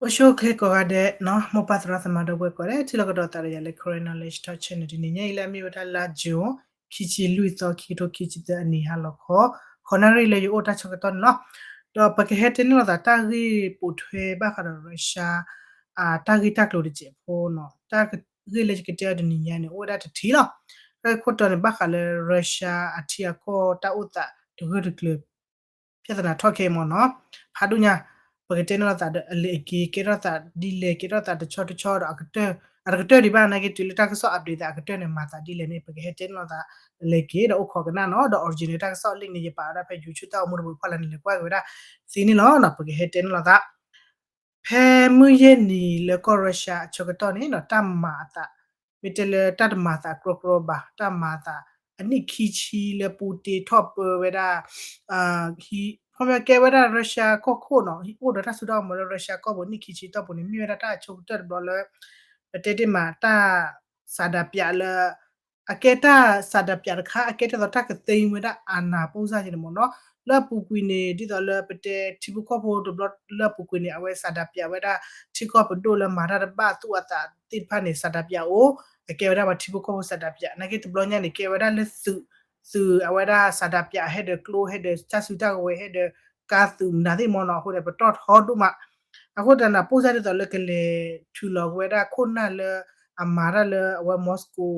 အိၣ်ဆူၣ်အိၣ်ချ့ကိးဂၤဒဲးနီၤ, မိၢ်ပၢ်သရၣ်သမါဒီပုၢ်ဝဲၢ်ကိးဂၤဒဲး ထံၣ်လိာ်ကဒီးသးဒီးယၤလၢ Karen Knowledge Talk Channel တနံၤညါအံၤ လၢအမ့ၢ်ဝဲဒၣ်လါ June ခံဆံလွံၢ်သီ ခံကထိခံဆံသၢအနံၤဟါလီၤခီ, ဃိးနၣ်ရံၣ်လၢယအိၣ်တၢ်ဆၢကတီၢ်န့ၣ်လီၤ. ဒီးပကဟဲတဲန့ၢ်လိာ်သးတၢ်ဂ့ၢ်ပိာ်ထွဲဘၣ်ဃးဒီး Russia တၢ်ဂ့ၢ်တၢ်ကျိၤတစဲးဖိနီၤ, တၢ်ဂ့ၢ်လၢယကတဲအီၤတနံၤညါန့ၣ် အိၣ်ဝဲဒၣ်တထံၣ်လီၤ. တၢ်ဂ့ၢ်ခိၣ်တီန့ၣ် ဘၣ်ဃးလၢ Russia အထံအကီၢ်တၢ်အိၣ်သးတဂၢၢ်တကျၢၤ ပြဿနာထီၣ်ခဲအံၤမ့ၢ်နီၤ, ဖးဒိၣ်ညါ ပကတဲန့ၢ်လိာ်သးဒီးအလဲၤအက့ၤ ကဲထီၣ်သးဒ်လဲၣ် ကဲထီၣ်သးတဆီတဆီဒီး အတကတၢၢ်ဒံးဘၣ်နာ်က့ တုၤလၢတၢ်ကစီၣ် update သးအကတၢၢ်န့ၣ် မၤသးဒ်လဲၣ်န့ၣ် ပကဟဲတဲန့ၢ်လိာ်သး လဲၤက့ၤဒီးအိၣ်ခိးကနၣ်နီၤ, ဒီး original တၢ်ကစီၣ်လံာ်န့ၣ် ယပာ်ဝဲဒၣ်ဖဲ YouTube တၢ်အိၣ်မူတပူၤဖီလာ်န့ၣ် လဲၤကွၢ်က့ၤဝဲဒၣ်သ့န့ၣ်လီၤ. ပကဟဲတဲန့ၢ်လိာ်သး ဖဲမုၢ်ယဲၢ်နံၤလၢကီၢ် Russia အဆၢကတီၢ်န့ၣ်နီၤ တၢ်မၤအသး မ့ၢ်တဲလၢတၢ်တမၤသးကြီကြီဘၣ်, တၢ်မၤသးအနံၣ်ခံဆံလၢ Putin ထီၣ်ပၢဝဲဒၣ် ဟံး ခီပညီကဲဝဲဒၣ် Russia ကီၢ်ခိၣ်နီၤ, အိၣ်ဒီးတၢ်စိတၢ်ကမီၤလၢ Russia ကီၢ်ပူၤ နံၣ်ခံဆံတီၢ်ပူၤန့ၣ် မ့ၢ်ဝဲဒၣ်တၢ်အဆိကတၢၢ်တဘျီလၢ ပတဲတ့ၢ်မး တၢ်ဆန္ဒပြလၢ အကဲတၢ်ဆန္ဒပြတခါ အကဲဒ်သိးတၢ်ကသ့ဝဲဒၣ် အာဏာပုံစံန့ၣ်မ့ၢ်နီၤ, လၢအပူၤကွံာ်န့ၣ် ဒ်သိးလၢပတဲထံဖိကီၢ်ဖိတဘျီလၢအပူၤကွံာ်န့ၣ် အဝဲဆန္ဒပြဝဲဒၣ် ထံကီၢ်ပဒိၣ်လၢမၤတၢ်တဘၣ်သူၣ်အသးသ့ၣ်တဖၣ်န့ၣ် ဆန္ဒပြအိၣ်, အကဲဝဲဒၣ်ပှၤထံဖိကီၢ်ဖိဆန္ဒပြ နာ်က့တဘျီညါန့ၣ် ကဲဝဲဒၣ်လၢသုး သုးအဝဲဒၣ်ဆန္ဒပြ ဟဲဒီးကျိ ဟဲဒီးတၢ်စုတၢ်ကဝဲၤ ဟဲဒီးကါသုးမနုၤသ့ၣ်မ့ၢ်နီၤ, အဃိန့ၣ် ပတီၢ်ထီဒိၣ်မး, အဃိသတးန့ၣ် ပုံစံဒ်သိးလၢကလဲၤထုးလီၤဝဲဒၣ်ခိၣ်နၢ်လၢအမၤတၢ်လၢအဝဲ Moscow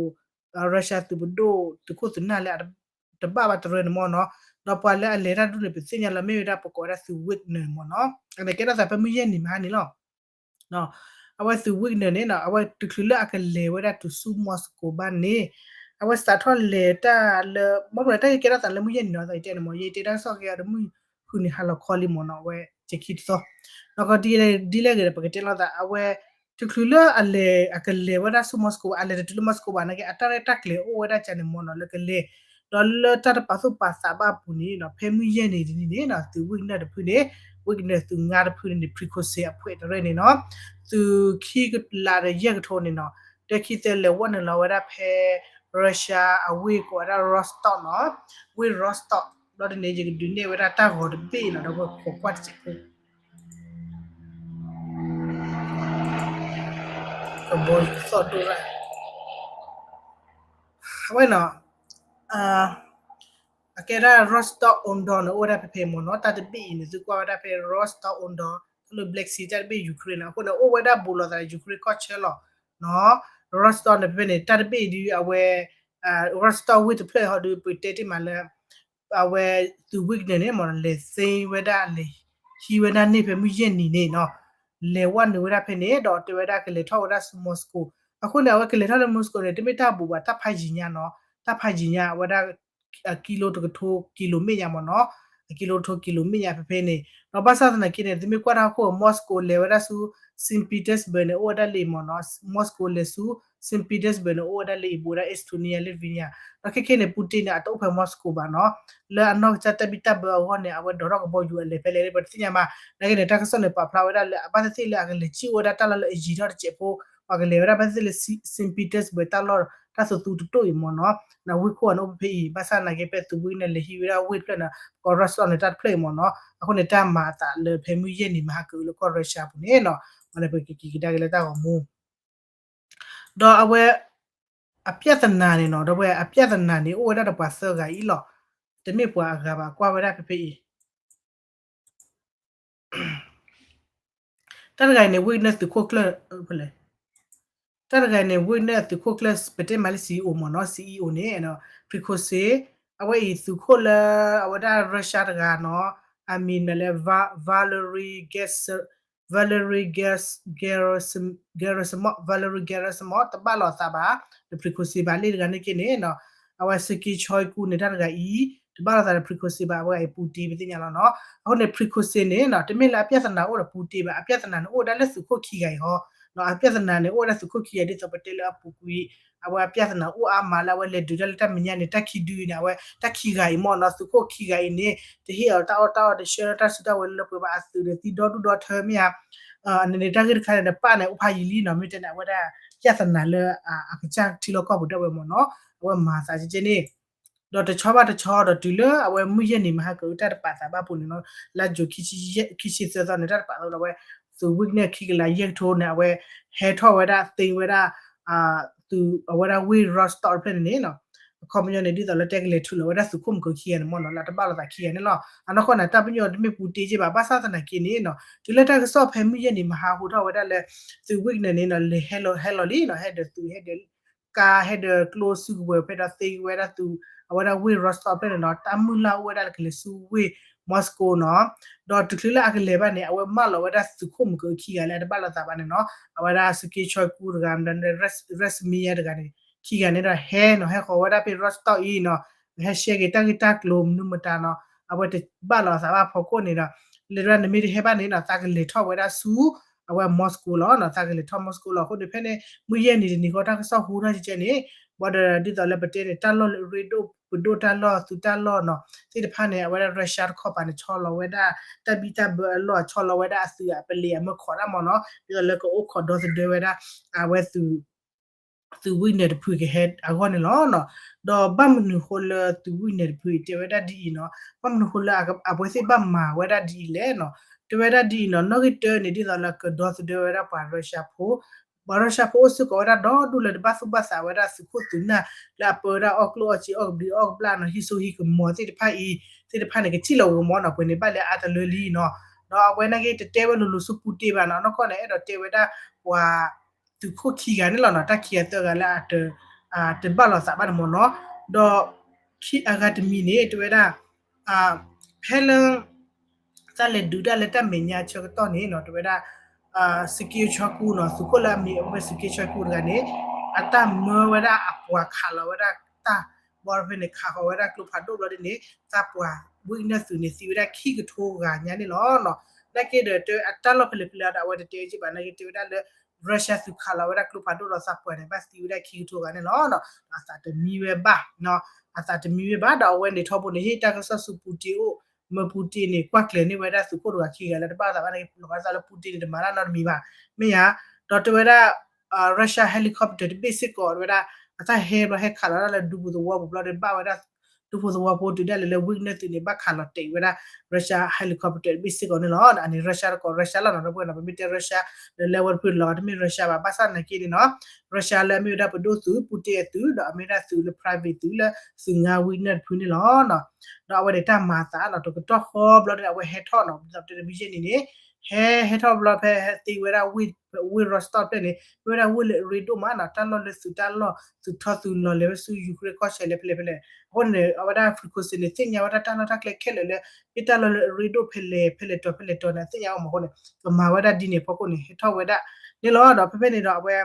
Russia သုးပဒိၣ်သုးခိၣ်သုးနၢ်လၢအတဘၣ်ဘၣ်တရၢန့ၣ်မ့ၢ်နီၤ, ဒီးပှၤလၢအလဲၤတၢ်ဒ်န့ၣ် ပသ့ၣ်ညါလီၤ မ့ၢ်ဝဲဒၣ်ပကိးဝဲဒၣ်သုး Wagner မ့ၢ်နီၤ, အန့ၣ်ကဲထီၣ်သးဖဲမုၢ်ယဲၢ်နံၤမဟါန့ၣ်လီၤ. အဝဲသုး Wagner န့ၣ်နီၤ အဝဲတချုးလၢအကလဲၤဝဲဒၣ်တုၤဆူ Moscow ဘၣ်န့ၣ် အဝဲစးထီၣ်လဲၤတၢ်လၢ မ့ၢ်ကလၢတၢ်ဂ့ၢ်ကဲထီၣ်သးလၢမုၢ်ယဲၢ်နံၤနီၤ ယတဲန့ၣ်မ့ၢ် ယတဲတၢ်ကစီၣ်ကဲအီၤဒီးမုၢ်ဃုနံၤဟါလီၤခီလံမ့ၢ်နီၤ, အဝဲစဲးခံတသီ, ဒီးကဒ်လဲၣ်ဂ့ၤဒီး ပကတဲလိာ်သး အဝဲ တချုးလၢအလဲၤ အကလဲၤဝဲဒၣ်ဆူ Moscow ဘၣ် အလဲၤတတုၤလၢ Moscow ဘၣ်နာ်က့ အတၢ်ရဲၣ်တၢ်ကျဲၤအိၣ်ဝဲဒၣ်ကန့ၣ်မ့ၢ်နီၤ လၢကလဲၤ, ဒီးလၢတၢ်တပာ်သူၣ်ပာ်သးဘၣ်အပူၤန့ၣ်နီၤ ဖဲမုၢ်ယဲၢ်နံၤတနံၤန့ၣ်နီၤ သုး Wagner တဖုန့ၣ် Wagner သုးငါတဖုန့ၣ်န့ၣ် Prigozhin အဖှဲးတရၢန့ၣ်နီၤ သုးခံကလးဒီးယဲၢ်ကထိန့ၣ်နီၤ တခံသၢလဲၤဝဲနုာ်လီၤဝဲဒၣ်ဖဲ Russia အဝ့ၢ်ကိးဝဲဒၣ် Rostov နီၤ, ဝ့ၢ် Rostov ဘျီဒ်န့ၣ် ယကဒုးနဲၣ်ဝဲဒၣ်တၢ်ဂီၤတဘ့ၣ်နီၤ ဒီးပခိးကွၢ်တစဲးဖိ ကဘီယူၤသီၣ်ဒိၣ်ရၣ် အဝဲနီၤ အကဲဒၣ် Rostov-on-Don န့ၣ် အိၣ်ဝဲဒၣ်ဖဲဖဲမ့ၢ်နီၤ တၢ်တဘ့ၣ်အံၤန့ၣ် သုကွၢ်ဝဲဒၣ်ဖဲ Rostov-on-Don လၢ Black Sea တၢ်တဘ့ၣ် Ukraine န့ၣ် အဃိန့ၣ် အိၣ်ဝဲဒၣ်ဘူးလိာ်သး Ukraine ကီၢ်ဆၢလီၤ Rostov န့ၣ် ဖဲဖဲန့ၣ် တၢ်တဘ့ၣ်အံၤဒုး အဝဲ Rostov ဝ့ၢ်တဖျၢၣ်ဟီဒုး ပတဲတ့ၢ်မးလၢ အဝဲသုး Wagner န့ၣ် မ့ၢ်လဲၤသ့ဝဲဒၣ်လဲၤဟံးဝဲဒၣ်န့ၢ်ဖဲမုၢ်ယဲၢ်နံၤန့ၣ်နီၤ လဲၤဝဲနုာ်ဝဲဒၣ်ဖဲန့ၣ် ဒီးတဲဝဲဒၣ်ကလဲၤထီၣ်ဝဲဒၣ်ဆူ Moscow အဃိန့ၣ် အဝဲကလဲၤထီၣ်လၢ Moscow န့ၣ် တမ့ၢ်တၢ်ဘူးဘၣ် တၢ်ဖးယံၤညါနီၤ တၢ်ဖးယံၤညါ အဝဲဒၣ် အကံလိတကထိ ကံလိမ့ၣ်ညါမ့ၢ်နီၤ အကံလိတကထိ ကံလိမ့ၣ်ညါဖဲဖဲန့ၣ် ဒီးဘၣ်ဆၣ်သနာ်က့န့ၣ် သုမ့ၢ်ကွၢ်တၢ်ဟီၣ်ခိၣ် Moscow လဲၤဝဲဒၣ်ဆူ Saint Petersburg န့ၣ် အိၣ်ဝဲဒၣ်လၢအံၤမ့ၢ်နီၤ Moscow လဲၤဆူ Saint Petersburg န့ၣ် အိၣ်ဝဲဒၣ်လၢအံၤ ဘူးဝဲဒၣ် Estonia Lithuania ဒီးခဲခဲန့ၣ် Putin န့ၣ် အတအိၣ်ဖဲ Moscow ဘၣ်နီၤ လၢအနီၢ်ကစၢ်တၢ်ဘံၣ်တၢ်ဘၢအဂီၢ်န့ၣ် အဝဲဒိးထီၣ်ကဘီယူၤအလဲၤဖဲလဲၣ် ပတသ့ၣ်ညါဘၣ် နာ်က့န့ၣ် တၢ်ကစီၣ်န့ၣ် ပာ်ဖျါဝဲဒၣ်လၢ အဘၣ်သ့ၣ်သ့ၣ်လၢအကလဲၤစံၣ်အိၣ်ဝဲဒၣ်တၢ်လီၢ်လၢအယံၤထီၣ်တစဲးဖိ ပှၤကလဲၤဝဲဒၣ်ဘၣ်သ့ၣ်သ့ၣ်လၢ Saint Petersburg တၢ်လီၢ် တၢ်သူသူတတိၢ်အံၤမ့ၢ်နီၤ နဝ့ၢ်ခိၣ်အန့ၣ်အိၣ်ဖဲဖဲအံၤ ဘၣ်ဆၣ်သနာ်က့ ဖဲသုးဝ့ၢ်န့ၣ် လဲၤဟံးဝဲဒၣ်ဝ့ၢ်တဖျၢၣ်န့ၣ် ကီၢ် Rostov န့ၣ် တၢ်တဖျၢၣ်အံၤမ့ၢ်နီၤ အဃိန့ၣ် တၢ်မၤအသးလၢဖဲမုၢ်ယဲၢ်နံၤမဟါကလၢကီၢ် Russia ပူၤန့ၣ်နီၤ မ့ၢ်န့ၣ် ပကက့ၤကဒါက့ၤလၢတၢ်ဂီၤမူ ဒီးအဝဲ အပြဿနာန့ၣ်နီၤ ဒီးဝဲအပြဿနာန့ၣ် အိၣ်ဝဲဒၣ်ဒီးပှၤသၢဂၤအံၤလီၤ တမ့ၢ်ပှၤအဂၤဘၣ် ကွၢ်ဝဲဒၣ်ဖဲဖဲအံၤ တၢ်တဂၤအံၤန့ၣ် Wagner သုးခိၣ်ကျၢၢ် ဖဲလဲၣ် တၢ်တဂၤအံၤန့ၣ် Wagner သုးခိၣ်ကျၢၢ် ပတဲမးလၢ CEO မ့ၢ်နီၤ CEO န့ၣ် Prigozhin အဝဲအံၤသုးခိၣ်လၢ အဝဲဒၣ် Russia တဂၤနီၤ အမံၤမ့ၢ်လၢ Valery Gerasimov Valery Gerasimov တဘၣ်လိာ်သးဘၣ် ဒီး Prigozhin ဘၣ် လၢတဂၤန့ၣ်က့န့ၣ်နီၤ အဝဲ Sergei Shoigu န့ၣ် တၢ်တဂၤအံၤ တဘၣ်လိာ်သးဒီး Prigozhin ဘၣ် အဝဲအံၤ Putin ပသ့ၣ်ညါလီၤနီၤ အဃိန့ၣ် Prigozhin န့ၣ်နီၤ တမ့ၢ်လၢအပြဿနာအိၣ်ဒီး Putin ဘၣ် အပြဿနာန့ၣ် အိၣ်ဝဲဒၣ်လၢသုးခိၣ်ခံဂၤအံၤဟီ အပြဿနာန့ၣ် အိၣ်ဝဲဒၣ်သုးခိၣ်ခံဂၤ ဒ်သိးပတဲလၢအပူၤကွံာ် အဝဲအပြဿနာအိၣ်အါမးလၢအဝဲလဲၤဒုးတၢ်လၢတၢ်မဲာ်ညါန့ၣ် တၢ်ခံဒုအံၤန့ၣ် အဝဲတၢ်ခံဂၤအံၤမ့ၢ်နီၤ သုးခိၣ်ခံဂၤအံၤန့ၣ် တဟ့ၣ်အီၤတၢ်အီၣ်တၢ်အီ တဆှၢတၢ်စုတၢ်ဝဲၤလၢပှဲၤဘၣ် အသုးဒီးသံဒီဒူၣ်ဒီထၢမ့ၢ်ဧါ အန့ၣ်န့ၣ် တၢ်ဂ့ၢ်တခါန့ၣ် နပၣ်န့ၣ် အိၣ်ဖးယံာ်လံနီၤ မ့ၢ်တဲန့ၣ် အဝဲဒၣ် ပြဿနာလၢ အကစၢ်ထံလီၢ်ကီၢ်ပူၤဒၣ်ဝဲမ့ၢ်နီၤ အဝဲမၤသးကဲကဲန့ၣ် ဒီးတဆီဘၣ်တဆီဒီးတုၤလၢအဝဲမုၢ်ယဲၢ်နံၤမဟါကတၢၢ်တၢ်တပာ်သးဘၣ်ပူၤန့ၣ်နီၤ လါယူၤ ခံဆံသၢသီန့ၣ် တၢ်တပာ်သးဒီးအဝဲ သုး Wagner ခံကလးယဲၢ်ကထိန့ၣ် အဝဲဟဲထီၣ်ဝဲဒၣ်သ့ဝဲဒၣ် သုးအဝဲဒၣ်ဝ့ၢ် Rostov တဖျၢၣ်န့ၣ်န့ၣ်နီၤ အခီပညီန့ၣ် ဒ်သိးလၢတဲကလဲၤထုးလီၤဝဲဒၣ်သုးခိၣ်မုၢ်ကၢခံဂၤန့ၣ်မ့ၢ်နီၤ လၢအတဘၣ်လိာ်သးခံဂၤန့ၣ်လီၤ. အနီၢ်ကီၢ်န့ၣ် တၢ်ပညိၣ်တမ့ၢ်ပူၤတ့ၢ်က့ဘၣ် ဘၣ်ဆၣ်သနာ်က့န့ၣ်နီၤ တုၤလၢတၢ်ကစီၣ်ဖဲမုၢ်ယဲၢ်နံၤမဟါဟူထီၣ်ဝဲဒၣ်လၢ သုး Wagner န့ၣ်နီၤ လဲၤဟဲလီၤဟဲလီၤလံနီၤ ဟဲဒီးသုးဟဲဒီး ကါဟဲဒီးကျိစုကဝဲၤဖဲဒီးသ့ဝဲဒၣ်သုး အဝဲဒၣ်ဝ့ၢ် Rostov ဖျၢၣ်န့ၣ်နီၤ တၢ်မုၢ်လၢ်အိၣ်ဝဲဒၣ်လၢကလဲၤဆူဝ့ၢ် Moscow နီၤ ဒီးတုၤချုးလၢအကလဲၤဘၣ်န့ၣ် အဝဲမၢလီၤဝဲဒၣ်သုးခိၣ်မုၢ်ကၢခံဂၤလၢအတဘၣ်လိာ်သးဘၣ်န့ၣ်နီၤ အဝဲဒၣ် Sergei Shoigu တဂၤ Rasmia တဂၤန့ၣ် ခံဂၤန့ၣ်ဒီးဟဲနီၤ ဟဲဃီၤဝဲဒၣ်ဖဲ Rostov အံၤနီၤ ဟဲရှဲက့ၤတၢ်ဂ့ၢ်တၢ်ကျိၤမနုၤမတၤနီၤ အဝဲတဘၣ်လိာ်သးဘၣ်ဖီခိၣ်န့ၣ်ဒီး လၢဒ်နမ့ၢ်တဟဲဘၣ်န့ၣ်နီၤ သးကလဲၤထီၣ်ဝဲဒၣ်ဆူ အဝဲ Moscow လီၤနီၤ သးကလဲၤထီၣ် Moscow လီၤ. အဃိန့ၣ်ဖဲန့ၣ် မုၢ်ယဲၢ်နံၤတနံၤဃီတၢ်ကစီၣ်ဟူထီၣ်ကဲကဲန့ၣ် ဘၣ်ဒီးဒ်သိးလၢပတဲန့ၣ် တၢ်လီၢ်လၢအရ့ဒိၣ် ပဒိၣ်တၢ်လီၢ် သုးတၢ်လီၢ်နီၤ သ့ၣ်တဖၣ်န့ၣ် အဝဲဒၣ် Russia တခီပၤန့ၣ် ဆီလီၤဝဲဒၣ် တၢ်ဘံၣ်တၢ်ဘၢအလီၢ် ဆီလီၤဝဲဒၣ်အသုးအပလံၤအမၢခီးတၢ်မ့ၢ်နီၤ ဒ်သိးလၢကအိၣ်ခိးဒီသဒၢဝဲဒၣ် အဝဲသုး သုး Wagner တဖုကဟဲအဂီၢ်န့ၣ်လီၤ. ဒီးဘၣ်မနုၤဃိလၢသုး Wagner တဖုတဲဝဲဒၣ်ဒ်အံၤနီၤ ဘၣ်မနုၤဃိလၢအဝဲသ့ၣ်ဘၣ်မၤဝဲဒၣ်ဒ်အံၤလဲၣ်နီၤ တဲဝဲဒၣ်ဒ်အံၤနီၤ နီၣ်ဂံၢ်တၢန့ၣ် ဒ်သိးလၢကဒီသဒၢဝဲဒၣ်ပှၤ Russia ဖိ ပှၤ Russia ဖိအိၣ်စ့ၢ်ကီးဝဲဒၣ်ဒီဒူၣ်လၢတဘၣ်သူၣ်ဘၣ်သးဝဲဒၣ်သုးခိၣ်သုးနၢ် လၢအပၢဝဲဒၣ်အီၣ်ကျိၣ်အီၣ်စ့အီၣ်ကဘျံးအီၣ်ကဘျၣ်နီၤ ဟံးစိဟံးကမီၤသ့ၣ်တဖၣ်အံၤ သ့ၣ်တဖၣ်န့ၣ် ကထံၣ်လီၤဂီၤမီၤနီၤ ပှဲၤန့ၣ်ဘၣ်လၢအါတလၢလံနီၤ ဒီးအဝဲနာ်က့တတဲဝဲလိၤလိၤဆူပူၤတ့ၢ်ဘၣ်နီၤ အနီၢ်ကီၢ်န့ၣ် အဲၣ်ဒိးတဲဝဲဒၣ်ပှၤ သုးခိၣ်ခံဂၤန့ၣ်လီၤနီၤ တၢ်ခံဂၤသၢဂၤလၢအ တဘၣ်လိာ်သးဘၣ်န့ၣ်မ့ၢ်နီၤ ဒီး အဂၤတမံၤန့ၣ်တဲဝဲဒၣ် ဖဲလၢ တၢ်လဲၤဒုးတၢ်လၢတၢ်မဲာ်ညါအဆၢကတီၢ်န့ၣ်နီၤ တဲဝဲဒၣ် Sergei Shoigu နီၤ သုးခိၣ်လၢအမံၤအဝဲ Sergei Shoigu တဂၤန့ၣ် အတၢ်မၢဝဲဒၣ်အပှၤခးလီၤဝဲဒၣ်တၢ် ဘီဖဲန့ၣ် ခးဃီၤဝဲဒၣ်ကျိဖးဒိၣ်ဘျီဒ်န့ၣ် တၢ်ပှၤ Wagner သုးန့ၣ် သံဝဲဒၣ်ခံကထိဂၤညါန့ၣ်လီၤနီၤ နာ်က့ဒီးတဲအတၢ်လီၢ်ဖဲလဲၣ်ဖဲလဲၣ်ဒီး အဝဲတတဲဝဲက့ဘၣ် နာ်က့တဲဝဲဒၣ်လၢ Russia သုးခးလီၤဝဲဒၣ်ကျိဖးဒိၣ်ဒီးသးပှၢ်န့ၣ် ဘၣ်သံဝဲဒၣ်ခံကထိဂၤန့ၣ်လီၤ. အသးတမံဝဲဘၣ် အသးတမံဝဲဘၣ် ဒီးအဝဲန့ၣ်ထီဘိန့ၣ် ဟ့ၣ်တၢ်ကစီၣ်ဆူပူၤတ့ၢ်အိၣ် မၢပူၤတ့ၢ်န့ၣ် ကွၢ်ကျဲၤန့ၢ်ဝဲဒၣ်သုးခိၣ်တဂၤခံဂၤလၢတဘၣ်သးဘၣ်န့ၣ် လီၤဂာ်သးလၢပူၤတ့ၢ်န့ၣ် တမၤတၢ်နီတမံၤဘၣ် မ့ၢ်ဧါ. ဒီးတဲဝဲဒၣ် Russia helicopter တဘ့ၣ်စ့ၢ်ကီးဝဲဒၣ် အတၢ်ဟဲဘျီဟဲခးလီၤဒၣ်လၢဒူဖိသဝီပူၤဘျီဒီး ဘၣ်ဝဲဒၣ် ဒူဖိသဝီဖိတုၤဒၣ်လဲာ်လၢ Wagner သုးန့ၣ် ဘၣ်ခးလီၤတဲာ်ဝဲဒၣ် Russia helicopter တဘ့ၣ်စ့ၢ်ကီးန့ၣ်လီၤ. အန့ၣ် Russia တကိး Russia လီၤနီၤ ဒီပုၢ်ဝဲၢ်နီၤ ပမ့ၢ်တဲ Russia လၢလၢဝဲတဖုလီၤ တမ့ၢ် Russia ဘၣ် ဘၣ်ဆၣ်သနာ်က့န့ၣ်နီၤ Russia လၢအမ့ၢ်ဝဲဒၣ်ပဒိၣ်သုး ပူၤတ့ၢ်အသုး ဒီးအမ့ၢ်ဝဲဒၣ်သုးလၢ private သုးလၢသုးငါ Wagner တဖုန့ၣ်လီၤ. ဒီးအဝဲန့ၣ်တၢ်မၤအသးနီၤ တကတီၢ်ဃီဘျီန့ၣ် အဝဲဟဲထီၣ်နီၤ ဒ်သိးပတဲတမံၤယဲၢ်နံၤန့ၣ် ဟဲဟဲထီၣ်ဘျီဖဲဟဲသ့ဝဲဒၣ် ဝ့ၢ် Rostov ဖျၢၣ်န့ၣ် မ့ၢ်ဝဲဒၣ်ဝ့ၢ်လၢအရ့ဒိၣ်မးနီၤ တၢ်လီၢ်လၢသုးတၢ်လီၢ် သုးထီသုးလီၤလဲၤဝဲဆူ Ukraine ကီၢ်ဆၢလဲၣ်ဖဲလဲၣ်ဖဲလဲၣ် အဃိန့ၣ် အဝဲဒၣ် Prigozhin န့ၣ် သ့ၣ်ညါဝဲဒၣ်တၢ်လီၢ်တၢ်ကျဲခဲလၢာ်လၢ မ့ၢ်တၢ်လီၢ်လၢအရ့ဒိၣ်ဖဲလဲၣ် ဖဲလဲၣ်တီၤ ဖဲလဲၣ်တီၤန့ၣ် အသ့ၣ်ညါအီၤမးအဃိန့ၣ် ကမၤဝဲဒၣ်ဒ်န့ၣ်အဖီခိၣ်န့ၣ် ဟဲထီၣ်ဝဲဒၣ်န့ၣ်လီၤ. ဒီးဖဲဖဲန့ၣ်ဒီးအဝဲ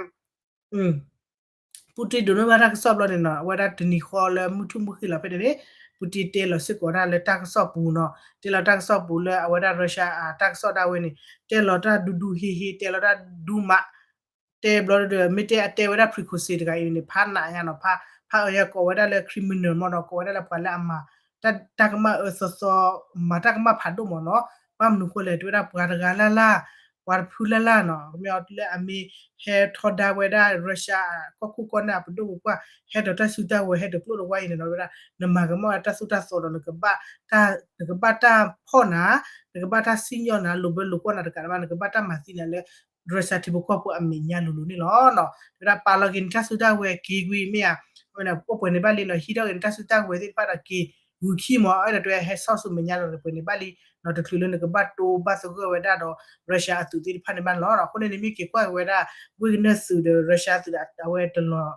Putin ဒိးန့ၢ်ဘၣ်တၢ်ကစီၣ်ဘျီန့ၣ်နီၤ အဝဲဒၣ်တနံၤဃီလၢမုၢ်ထူၣ်မုၢ်ဃ့ၢ်လီၤဖဲန့ၣ်န့ၣ် Putin တဲလီၤစ့ၢ်ကီးဒၣ်လၢတၢ်ကစီၣ်ပူၤနီၤ တဲလီၤတၢ်ကစီၣ်ပူၤလၢအဝဲဒၣ် Russia တၢ်ကစီၣ်ဒၣ်ဝဲန့ၣ် တဲလီၤတၢ်ဒူဒူဟ့ၣ်ဟ့ၣ် တဲလီၤတၢ်ဒူမး တဲဘျီဒီး မ့ၢ်တဲအတဲဝဲဒၣ် Prigozhin တဂၤအံၤန့ၣ် ဖးနးညါနီၤ ဖးအၢယၤကိးဝဲဒၣ်လၢ criminal မ့ၢ်နီၤ ကိးဝဲဒၣ်လၢပှၤလၢအမၤ တၢ်ကမၣ်အၢသီသီ မၤတၢ်ကမၣ်ဖးဒိၣ်မ့ၢ်နီၤ ဘၣ်မနုၤဃိလဲၣ် တဲဝဲဒၣ်ပှၤတဂၤလၢ်လၢ် ပှၤတဖုလၢ်လၢ်နီၤ မ့ၢ်အီၤလၢအမ့ၢ်ဟဲထီဒါဝဲဒၣ် Russia ကီၢ်ခိၣ်ကီၢ်နၢ်အပဒိၣ်ပပှၢ် ဟဲဒီးတၢ်စုတၢ်ဝဲၤ ဟဲဒီးကျိၣ်တဝါအံၤန့ၣ်နီၤ ဝဲဒၣ် နမၤကမၣ်ဝဲတၢ်သိၣ်တၢ်သီဒီး နကဘၣ်တၢ်ဖီၣ်နၤ နကဘၣ်တၢ်စံၣ်ညီၣ်နၤ လိာ်ဘၢလိာ်ကွီၢ်နၤတကးဘၣ် နကဘၣ်တၢ်မၤသံနၤလၢ Russia ထံဖိကီၢ်ဖိအမဲာ်ညါလိၤလိၤန့ၣ်လီၤ. တဲဝဲဒၣ်ပာ်လီၤက့ၤနတၢ်စုတၢ်ဝဲၤက့ၤကွံာ်မ့ၢ်ဧါ အိၣ်ပှဲၤန့ၣ်ဘၣ်လံနီၤ ဟံးထီၣ်က့ၤနတၢ်စုတၢ်ဝဲၤသ့ၣ်တဖၣ်ဒီးက့ၤဂုာ်ခံမး အဲၣ်ဒိးတဲဝဲဟဲဆီၣ်ဆူမဲာ်ညါလီၤ ပှဲၤန့ၣ်ဘၣ်လံနီၤ တချုးလၢနကဘၣ်တိဘၣ်သဂၢၢ်ဝဲဒၣ်ဒီး Russia အသုးသ့ၣ်တဖၣ်န့ၣ်ဘၣ်န့ၣ်လီၤ. အဃိန့ၣ်န့ၣ်မ့ၢ်က့ၤကွၢ်က့ၤဝဲဒၣ် Wagner သုးဒီး Russia သုးဒီး အဝဲ တလီၤ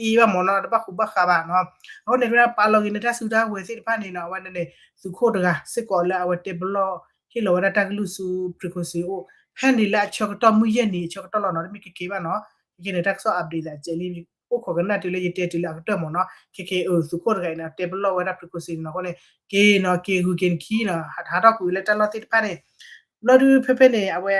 တအ့ဘၣ်မ့ၢ်နီၤ တဘၣ်ဃူဘၣ်ဃးဘၣ်နီၤ အဃိန့ၣ် တဲဝဲဒၣ်ပာ်လီၤက့ၤနတၢ်စုတၢ်ဝဲၤသ့ၣ်တဖၣ်န့ၣ်နီၤ အဝဲန့ၣ် သုးခိၣ်တဂၤစ့ၢ်ကီးလၢအဝဲတဲပလီၢ်ဟ့ၣ်လီၤဝဲဒၣ်တၢ်ကလုၢ်ဆူ Prigozhin အိၣ် ဖဲန့ၣ်လၢအဆၢကတီၢ်မုၢ်ယဲၢ်နံၤအဆၢကတီၢ်လီၤနီၤ တမ့ၢ်ကက့ၤဘၣ်နီၤ ကက့ၤန့ၣ် တၢ်ကစီၣ် update သးကဲးလံ အိၣ်ခိးကနၣ်တုၤလၢယတဲတုၤလၢအကတၢၢ်မ့ၢ်နီၤ ကက့ၤအသုးခိၣ်တဂၤအံၤနီၤ တဲပလီၢ်ဝဲဒၣ် Prigozhin နီၤ အဃိန့ၣ် က့ၤနီၤ က့ၤဂုာ်က့ၤနခံနီၤ ဟးထီၣ်ကွံာ်လၢတၢ်လီၢ်သ့ၣ်တဖၣ်န့ၣ် ဘျီဒုးဖဲဖဲန့ၣ် အဝဲ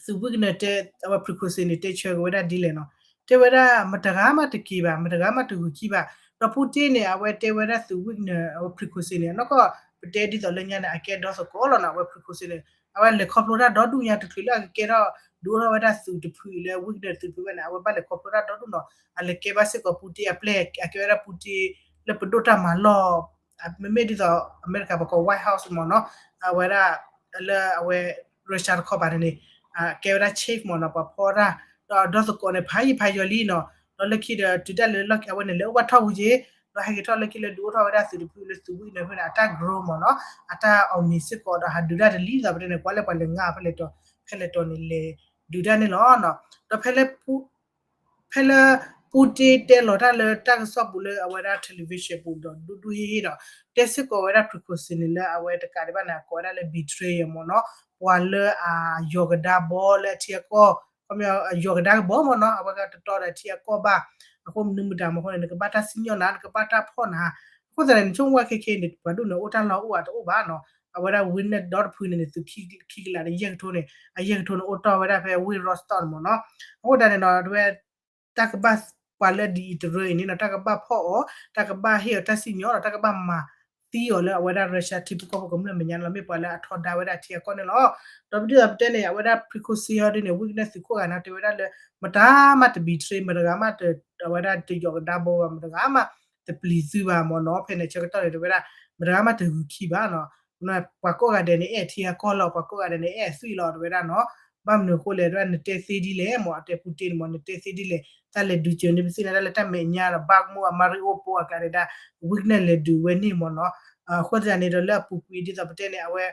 သုး Wagner တဲ အဝဲ Prigozhin န့ၣ် တဲဆၢက့ၤဝဲဒၣ်ဒ်လဲၣ်နီၤ တဲဝဲဒၣ် မတဂၤမးတက့ၤဘၣ် မတဂၤမးတဂုာ်ခံဘၣ် ဒီး Putin န့ၣ် အဝဲတဲဝဲဒၣ်သုး Wagner အဝဲ Prigozhin န့ၣ် နီၢ်ကီၢ် ပတဲဒ်သိးလၢညါန့ၣ် အကဲဒီသကိးလီၤနီၤ အဝဲ Prigozhin န့ၣ် အဝဲလဲၤခီဖျိတၢ်ဒီဒူၣ်ညါ တချုးလၢအကကဲထီၣ် ဒုးအိၣ်ထီၣ်ဝဲဒၣ်သုးတဖုအံၤလၢ Wagner သုးတဖုဘၣ်န့ၣ် အဝဲဘၣ်လဲၤခီဖျိတၢ်ဒီဒူၣ်နီၤ အလဲၤကဲဘၣ်စ့ၢ်ကီး Putin အပျဲၢ် အကဲဝဲဒၣ် Putin လၢပဒိၣ်တၢ်မၤလီၢ် မ့မ့ၢ်ဒ်သိး အမဲရကၤပကိး White House မ့ၢ်နီၤ အဝဲဒၣ် လၢအဝဲ Russia တခီပၤန့ၣ်န့ၣ် ကဲဝဲဒၣ် chief မ့ၢ်နီၤ ပှၤဖီတၢ် ဒီးဒီသကိးန့ၣ် ဖးယံာ်ဖးယီၤလံနီၤ ဒီးလၢခံဒီးတုၤဒၣ်လဲာ်လီၢ်ခံအဝဲန့ၣ် လဲၤအိၣ်ဘၣ်ထီၣ်ပူၤက့ၤ ဒီးဟဲက့ၤထီၣ်လၢခံလၢဒုးအိၣ်ထီၣ်ဝဲဒၣ်သုးတဖုလၢသုးဝံၣ်န့ၣ်ဖဲန့ၣ် အတၢ် grow မ့ၢ်နီၤ အတၢ်အီၣ်မ့ၤစ့ၢ်ကီးဒီးဟးဒုးတၢ်တလံ ဒ်သိးပတဲန့ၣ် ကွၢ်လၢပှၤလဲၤငါဖဲလဲၣ်တီၤ ဖဲလဲၣ်တီၤန့ၣ်လဲၤဒုးတၢ်န့ၣ်လီၤ. ဒီးဖဲလၢ ဖဲလၢ Putin တဲလီၤတၢ်လၢတၢ်ကစီၣ်ပူၤလၢအဝဲဒၣ် television ပူၤဒီးဒူဒူဟ့ၣ်ဟ့ၣ်ဒီး တဲစ့ၢ်ကီးဝဲဒၣ် Prigozhin န့ၣ်လၢအဝဲတကးဒံးဘၣ်န့ၣ် အကိးဝဲဒၣ်လၢ betrayer မ့ၢ်နီၤ ပှၤလၢအယီၤကဒါဘီလၢအထံအကီၢ် ခီပညီ ယီၤကဒါကဘီမ့ၢ်နီၤ အဝဲကတတီဒီးအထံအကီၢ်ဘၣ် အဃိမနုၤမတၤမ့ၢ်အဃိန့ၣ် နကဘၣ်တၢ်စံၣ်ညီၣ်နၤ နကဘၣ်တၢ်ဖီၣ်နၤ အဃိသတးန့ၣ် နဆိကမိၣ်ဝဲခဲခဲအံၤန့ၣ် ပှၤဒိၣ်န့ၣ်အိၣ်တၢ်လီၢ်အိၣ်အတအိၣ်ဘၣ်နီၤ အဝဲဒၣ် Wagner ဒီတဖုန့ၣ်န့ၣ် သုးခံကလးဒီးယဲၢ်ကထိန့ၣ် အယဲၢ်ကထိန့ၣ်အိၣ်တီၢ်ဝဲဒၣ်ဖဲဝ့ၢ် Rostov န့ၣ်မ့ၢ်နီၤ အဃိသတးန့ၣ်ဒီး တဝဲ တၢ်ကဘၣ်ပှၤလၢဒ်အံၤတရၢအံၤန့ၣ်နီၤ တၢ်ကဘၣ်ဖီၣ်အီၤ တၢ်ကဘၣ်ဟ့ၣ်အီၤတၢ်စံၣ်ညီၣ်ဒီး တၢ်ကဘၣ်မၤသံအီၤလၢအဝဲဒၣ် Russia ထံဖိကီၢ်ဖိကမျၢၢ်မဲာ်ညါန့ၣ်လီၤ မ့ၢ်ပှၤလၢအထီဒါဝဲဒၣ်ထံအကီၢ်န့ၣ်လီၤ. ဒီးဒ်သိးပတဲန့ၣ် အဝဲဒၣ် Prigozhin အီၤဒ်န့ၣ် Wagner သုးခိၣ်ဂၤန့ၣ် တဲဝဲဒၣ်လၢ မတၤမးတ betray မတၤဂၤမး အဝဲဒၣ်တယီၤကဒါဘီဘၣ် မတၤဂၤမး တပျံၤသုဘၣ်မ့ၢ်နီၤ ဖဲန့ၣ်ဆၢကတီၢ်န့ၣ် တဲဝဲဒၣ် မတၤဂၤမးတဂုာ်ခံဘၣ်နီၤ ပှၤကိးဂၤဒဲးန့ၣ် အဲၣ်ထံအကီၢ်လီၤ ပှၤကိးဂၤဒဲးန့ၣ် အဲၣ်အသွံၣ်လီၤ တဲဝဲဒၣ်နီၤ ဘၣ်မနုၤအဃိလဲၣ် တဲဝဲဒၣ်နတဲသ့ဒ်လဲၣ်မ့ၢ် အတဲ Putin န့ၣ်မ့ၢ် နတဲသ့ဒ်လဲၣ် တၢ်လဲၤဒုးစၢၤန့ၢ်ပသ့ၣ်န့ၣ် တၢ်လၢတၢ်မဲာ်ညါဒီး Bakhmut အ Mariupol အကျါဒၣ် Wagner လဲၤဒုးဝဲန့ၣ်မ့ၢ်နီၤ အဃိသတးန့ၣ်ဒီးလၢအပူၤကွံာ်ဒ်သိးပတဲန့ၣ် အဝဲ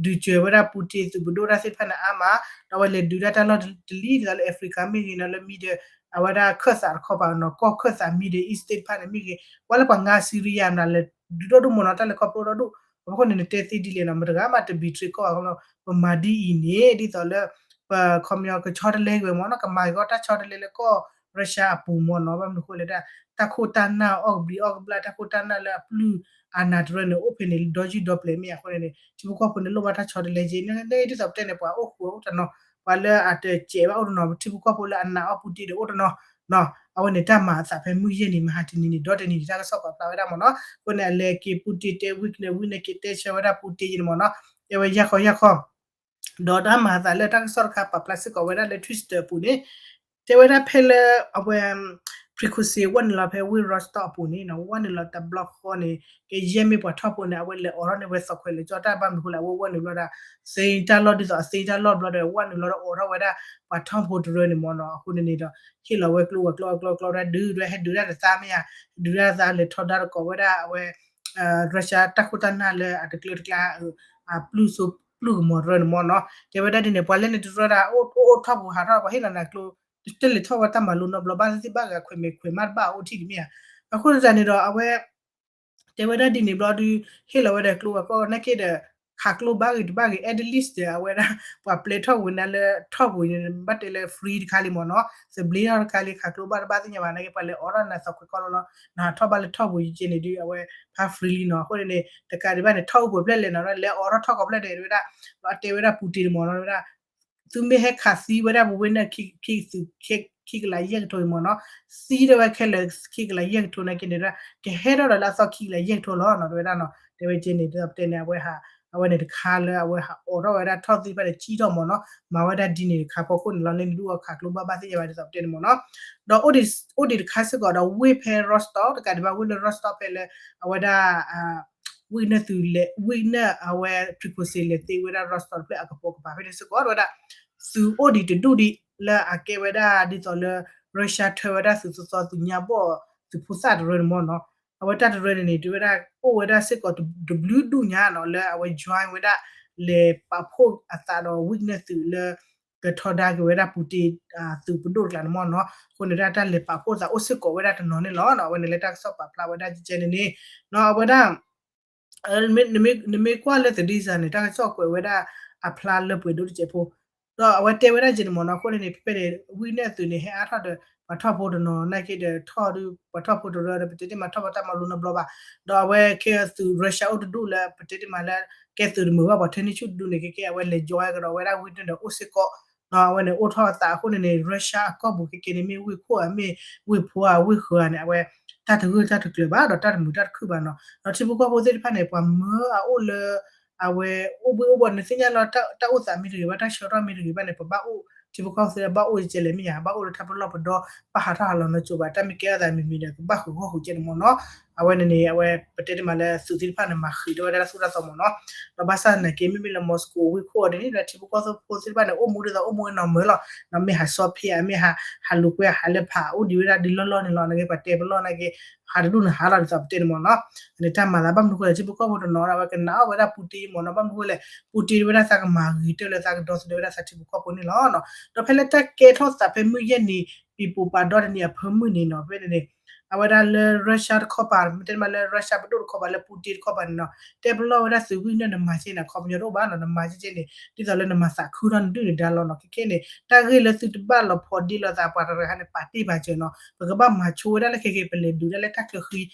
ဒုးစၢၤဝဲဒၣ် Putin သုးပဒိၣ်တၢ်သ့ၣ်တဖၣ်န့ၣ်အါမး ဒီးအဝဲလဲၤဒုးဒၣ်တၢ်လီၢ်တလံၤဒ်သိးလၢ Africa မ့ၢ်ဂ့ၤနီၤ လၢ Middle အဝဲဒၣ်ခၢၣ်သးတခီပၤနီၤ ကီၢ်ခၢၣ်သး Middle East သ့ၣ်တဖၣ်န့ၣ်မ့ၢ်ဂ့ၤ ကွၢ်လၢပှၤငါ Syria နၤလဲၤဒုးဒိၣ်ဒိၣ်မ့ၢ်နီၤ တၢ်လဲၤခီဖျိဒိၣ်ဒိၣ် အဃိန့ၣ် နတဲသ့ဒ်လဲၣ်နီၤ မတၤဂၤမးတ betray ကီၢ်အဃိလီၤ ပမၤဒ်အံၤန့ၣ် ဒ်သိးလၢ ပခီပညီကဆီတလဲက့ၤဝဲမ့ၢ်နီၤ ကမၤက့ၤကီၢ်တၢ်ဆီတလဲလၢကီၢ် Russia အပူၤမ့ၢ်နီၤ ဘၣ်မနုၤအဃိလဲၣ်ဒၣ် တၢ်ခိၣ်တၢ်နၢ်အီၣ်ကဘျံးအီၣ်ကဘျၣ် တၢ်ခိၣ်တၢ်နၢ်လၢအပျုၢ်အနၢ်တရၢန့ၣ် အိၣ်ဖဲန့ၣ် ဒီယုၢ်ဒီပျဲၤမ့ၢ်အဃိန့ၣ် ထံဖိကီၢ်ဖိန့ၣ်လိၣ်ဘၣ်တၢ်ဆီတလဲက့ၤန့ၣ် ဒ်သိးပတဲန့ၣ် ပှၤအိၣ်ဃုာ်အိၣ်တနီၤ ပှၤလၢအတစဲးဘၣ်အိၣ်တနီၤ ထံဖိကီၢ်ဖိလၢအနာ်အီၣ် Putin ဒီးအိၣ်တနီၤ အဝဲန့ၣ်တၢ်မၤအသးဖဲမုၢ်ယဲၢ်နံၤ မဟါတနံၤန့ၣ် ဒီတနံၤန့ၣ် တၢ်ကစီၣ်ပာ်ဖျါဝဲဒၣ်မ့ၢ်နီၤ အဃိန့ၣ် အလဲၤက့ၤ Putin တဲ Wagner ဝံၤန့ၣ်က့ၤတဲဆၢဝဲဒၣ် Putin ယဲန့ၣ်မ့ၢ်နီၤ တဲဝဲယၢ်ခီယၢ်ခီ ဒီးတၢ်မၤအသးလၢတၢ်ကစီၣ်တခါပာ်ဖျါစ့ၢ်ကီးဝဲဒၣ်လၢ Twitter အပူၤန့ၣ် တဲဝဲဒၣ်ဖဲလၢ အဝဲ Prigozhin ဝဲနုာ်လီၤဖဲဝ့ၢ် Rostov အပူၤန့ၣ်နီၤ ဝဲနုာ်လီၤတဘျီဃီန့ၣ် ကယဲၢ်မ့ၢ်ပှၤထီၣ်ဖိန့ၣ် အဝဲလဲၤအိးထီၣ်န့ၢ်ဝဲသီခွဲးလၢာ်ကၠီတၢ် ဘၣ်မနုၤအဃိလဲၣ် အဝဲဝဲနုာ်ဘျီဒီး သ့တၢ်လီၢ်ဒ်သိးအသ့တၢ်လီၢ်ဘျီဒီး ဝဲနုာ်ဘျီဒီးအိးထီၣ်ဝဲဒၣ် ပှၤထီၣ်ဖိတရၢန့ၣ်မ့ၢ်နီၤ အဃိန့ၣ်န့ၣ်ဒီး ဟ့ၣ်လီၤဝဲကျိဝဲကျိအကျိအကျိဒၣ်ဒုးဒၣ်ဟဲဒုးဒၣ်တသးမ့ၢ်ဧါ ဒုးဒၣ်တသးလဲၤထီဒါတကိးဝဲဒၣ်အဝဲ Russia တၢ်ခိၣ်တၢ်နၢ်လၢအတကျၢတကျါ ပျုၢ်စိပျုၢ်ကမီၤတရၢန့ၣ်မ့ၢ်နီၤ တဲဝဲဒၣ်ဒ်န့ၣ် ပှၤလၢန့ၣ်တရၢဒၣ် အိၣ်အိၣ်ထီၣ်ပူၤဟးထီၣ် ပှၤဟ့ၣ်လီၤနၤကျိ တလဲၤထီၣ်ဝဲတၢ်မၤလိနီတဘျီ ဘၣ်သ့ၣ်သ့ၣ်ဘၣ်ဂ့ၤ ခွဲးမဲာ်ခွဲးမးတဘၣ်အိၣ်ထံၣ်ဒံးမ့ၢ်ဧါ အဃိသတးန့ၣ်ဒီး အဝဲ တဲဝဲဒၣ်ဒ်န့ၣ်ဘျီဒုး ဟ့ၣ်လီၤဝဲဒၣ်ကျိဝဲကျိနာ်က့ဒီး ခးကျိဘၣ်ဂ့ၤတဘၣ်ဂ့ၤ at least ဒီး အဝဲဒၣ် ပှၤပျဲထီၣ်ဝဲနၤလၢထီၣ်ပူၤန့ၣ် ဘၣ်တဲလၢ free တခါလံမ့ၢ်နီၤ သဘျ့ထီၣ်တခါလံ ခးကျိဘၣ်တဘၣ်သ့ၣ်ညါဘၣ်နာ်က့ ပှၤလဲၤအိးထီၣ်နၤသီခွဲးကီၢ်လီၤလီၤ နဟးထီၣ်ဘၣ်လၢထီၣ်ပူၤယကဲန့ၣ်ဒုး အဝဲဖး free လံနီၤ အဃိန့ၣ်န့ၣ် တကးဒံးဘၣ်န့ၣ် ထီၣ်အိၣ်ပှဲၤဖျဲၣ်လဲၣ်နီၤ လဲၤအိးထီၣ်ထီၣ်ကီၢ်ဖျဲၣ်ဒဲးဝဲဒၣ် ဒီးအတဲဝဲဒၣ် Putin န့ၣ်မ့ၢ်နီၤ ဝဲဒၣ် သုမ့ၢ်ဟဲခးသံဝဲဒၣ်ပဝဲန့ၣ် ခံကလးယဲၢ်ကထိမ့ၢ်နီၤ သံထီၣ်ဝဲခဲလၢာ်ခံကလးယဲၢ်ကထိနာ်က့န့ၣ် ကဟဲထီၣ်ဒီးလၢအသီခံကလးယဲၢ်ကထိလီၤနီၤ တဲဝဲဒၣ်နီၤ တဲဝဲကဲန့ၣ် ဒ်သိးပတဲန့ၣ် အဝဲဟး အဝဲန့ၣ်တခါလၢအဝဲဟးအိးထီၣ်ဝဲဒၣ် ထီၣ်သ့ၣ်တဖၣ်န့ၣ် ကံၣ်ထီၣ်မ့ၢ်နီၤ မၤဝဲဒၣ်ဒ်န့ၣ်တခါဖီခိၣ်န့ၣ်လီၤ လၢနဒုးအီခးကျိဘၣ်ဘၣ်သ့ၣ်ညါဘၣ်ဒ်သိးပတဲန့ၣ်မ့ၢ်နီၤ ဒီးအိၣ်ဒံးတခါစ့ၢ်ကီးဒီးဝ့ၢ်ဖဲ Rostov တကးဒံးဘၣ်ဝ့ၢ်လၢ Rostov ဖဲလၢ အဝဲဒၣ် ဝံၣ်နၢ်သုးလဲၤ ဝံၣ်နၢ်အဝဲ Prigozhin လဲၤသ့ဝဲဒၣ် Rostov တဖျၢၣ်အကပိာ်ကပၤဖဲန့ၣ်စ့ၢ်ကီး တဲဝဲဒၣ် သုးအိၣ်ဒံးတဒူၣ်ဒံး လၢအကဲဝဲဒၣ်ဒ်သိးလၢ Russia ထၢဝဲဒၣ်သုးသီသီ သုးညါဘီၣ် သုးဖိသၣ်တရၢန့ၣ်မ့ၢ်နီၤ အဝဲတၢ်တရၢန့ၣ်န့ၣ် တဲဝဲဒၣ် အိၣ်ဝဲဒၣ်စ့ၢ်ကီးတဘျုးဒူၣ်ညါနီၤ လၢအဝဲ join ဝဲဒၣ် လဲၤပာ်ဖှိၣ်အသးဒီး ဝံၣ်နၢ်သုးလၢ ကထီဒါက့ၤဝဲဒၣ် Putin သုးပဒိၣ်တကျါန့ၣ်မ့ၢ်နီၤ အဃိန့ၣ်ဒၣ်တၢ်လဲၤပာ်ဖှိၣ်သးအိၣ်စ့ၢ်ကီးဝဲဒၣ်တနီၤန့ၣ်လီၤ. အဝဲန့ၣ်လၢတၢ်ကစီၣ်ပာ်ဖျါဝဲဒၣ်ကဲန့ၣ်န့ၣ် အဝဲဒၣ် နမ့ၢ်ကွၢ်လၢသဒံစၤန့ၣ် တၢ်ကစီၣ်ကွဲးဝဲဒၣ်အဖျါလၢပှဲၤဒိၣ်တစဲးဖိ ဒီးအဝဲတဲဝဲဒၣ်ကဲန့ၣ်မ့ၢ်နီၤ အဃိန့ၣ်န့ၣ် ဖဲဖဲန့ၣ် ဝံၣ်နၢ်သုးန့ၣ် ဟဲအါထီၣ်ဒီး ပှၤထီၣ်ဖိတနီၤ နာ်က့ဒီးထီၣ်ဒုး ပှၤထီၣ်ဖိတရၢဒီး ပတဲတ့ၢ်မးထီၣ်ပှၤတၢ်မၤလိနီတဘျီဘၣ် ဒီးအဝဲခဲသုး Russia အိၣ်တဒူၣ်လၢ ပတဲတ့ၢ်မးလၢ ကဲသုးတမုာ်ဘၣ်ပှၤထၢနံၣ်ဆူၣ်တဒူၣ်န့ၣ် ကဲကဲအဝဲလဲၤ join ကဒီးဝဲဒၣ်ဝံၣ်နၢ်ဒီးအိၣ်စ့ၢ်ကီး အဝဲန့ၣ်အိၣ်ထီၣ်အသးအဃိန့ၣ်န့ၣ် Russia အကီၢ်ပူၤခဲကဲန့ၣ် မ့ၢ်ဝ့ၢ်ခိၣ်ဧါ မ့ၢ်ဝ့ၢ်ဖိဧါ ဝ့ၢ်ဃၢၤဧါန့ၣ် အဝဲ တၢ်တဂၢၢ်တၢ်တကျၢၤဘၣ် ဒီးတၢ်တမုာ်တၢ်တခုၣ်ဘၣ်နီၤ ဒီးထံဖိကီၢ်ဖိသ့ၣ်တဖၣ်န့ၣ် ပှၤမၢအအိၣ်လၢ အဝဲအိၣ်ဘှံးအိၣ်ဘှီၣ် နသ့ၣ်ညါလီၤ တၢ်အိၣ်သးမ့ၢ်တဂ့ၤဘၣ် တၢ်ဆၢထီၣ်မ့ၢ်တဂ့ၤဘၣ်န့ၣ် ပဘၣ်အိၣ် ထံဖိကီၢ်ဖိသ့ၣ်တဖၣ်ဘၣ်အိၣ်ကဲလဲၣ်မ့ၢ်ဧါ ဘၣ်အိၣ်လၢထါပလီၢ်ပဒီ ဘၣ်ဟးထီၣ်ဟးလီၤနီၢ်ကၠိဘၣ် တၢ်မ့ၢ်ကဲထီၣ်သးမံၤမံၤဒီး ကဘၣ်ဃုာ်ဂီၢ်ဃုာ်ကဲန့ၣ်မ့ၢ်နီၤ အဝဲန့ၣ်န့ၣ် အဝဲပတဲတမးလၢသုးသ့ၣ်တဖၣ်န့ၣ် မၤဃံးထီၣ်ဝဲဒၣ်တၢ်သိၣ်တၢ်သီမ့ၢ်နီၤ. ဒီးဘၣ်ဆၣ်သနာ်က့ မ့မ့ၢ်လၢ Moscow ဝ့ၢ်ခိၣ်အီၤဒ်န့ၣ် ဒီးထံဖိကီၢ်ဖိသ့ၣ်တဖၣ်န့ၣ် အိၣ်မူဒ်သိးအိၣ်မူဝဲနီၢ်မၢလီၤ. မ့ၢ်ဟးဆီဖဲဧါ မ့ၢ်ဟး ဟးလူၤကွဲဟးလၢဖး အိၣ်ဒံးဝဲဒၣ်ဒ်လီၢ်လီၢ်န့ၣ်လီၤ. နာ်က့ပှၤတဲပလီၢ်နာ်က့ ဟးတဒူၣ်န့ၣ်ဟးလီၤဒ်သိးပတဲန့ၣ်မ့ၢ်နီၤ. န့ၣ်တၢ်မၤသးဘၣ်မနုၤဃိလဲၣ် ထံဖိကီၢ်ဖိတနီၤဒီး အဝဲကနၣ်အီၣ်ဝဲဒၣ် Putin မ့ၢ်နီၤ. ဘၣ်မနုၤဃိလဲၣ် Putin ဝဲဒၣ်သးကမၤဂ့ၤတၢၢ်လၢသးကဒီသဒၢဝဲဒၣ်သးထံဖိကီၢ်ဖိန့ၣ်လီၤ. ဒီးဖဲလၢတၢ်ကဲထီၣ်သးဖဲမုၢ်ယဲၢ်နံၤ ပံၤပိာ်ပာ်ဒီတနံၤအဖၢမုၢ်န့ၣ်နီၤ ဖဲန့ၣ်န့ၣ် အဝဲဒၣ်လၢ Russia တခီပၤ မ့ၢ်တဲမးလၢ Russia ပဒိၣ်တခီပၤလၢ Putin တခီပၤန့ၣ်နီၤ တဲပလီၢ်ဝဲဒၣ်သုးဝံၣ်န့ၣ် နမၤက့န့ၣ် အခီပညီတအိၣ်ဘၣ်နီၤ. နမၤက့က့န့ၣ် ဒ်သိးလၢနမၤသးခုထီၣ်နဒုၣ်နဒါလီၤနီၤ. ခဲခဲန့ၣ် တၢ်ဂ့ၢ်လၢသုတဘၣ်လီၤဖီဒ့လီၤသးပှၤတဂၤန့ၣ် ပာ်တ့ၢ်ပာ်စၢၤနီၤ. ပကဘၣ်မၤဆိဝဲဒၣ်လၢခဲခဲ ပလဲၤဒုးဒၣ်လၢတၢ်ချၢဃံ ဒ်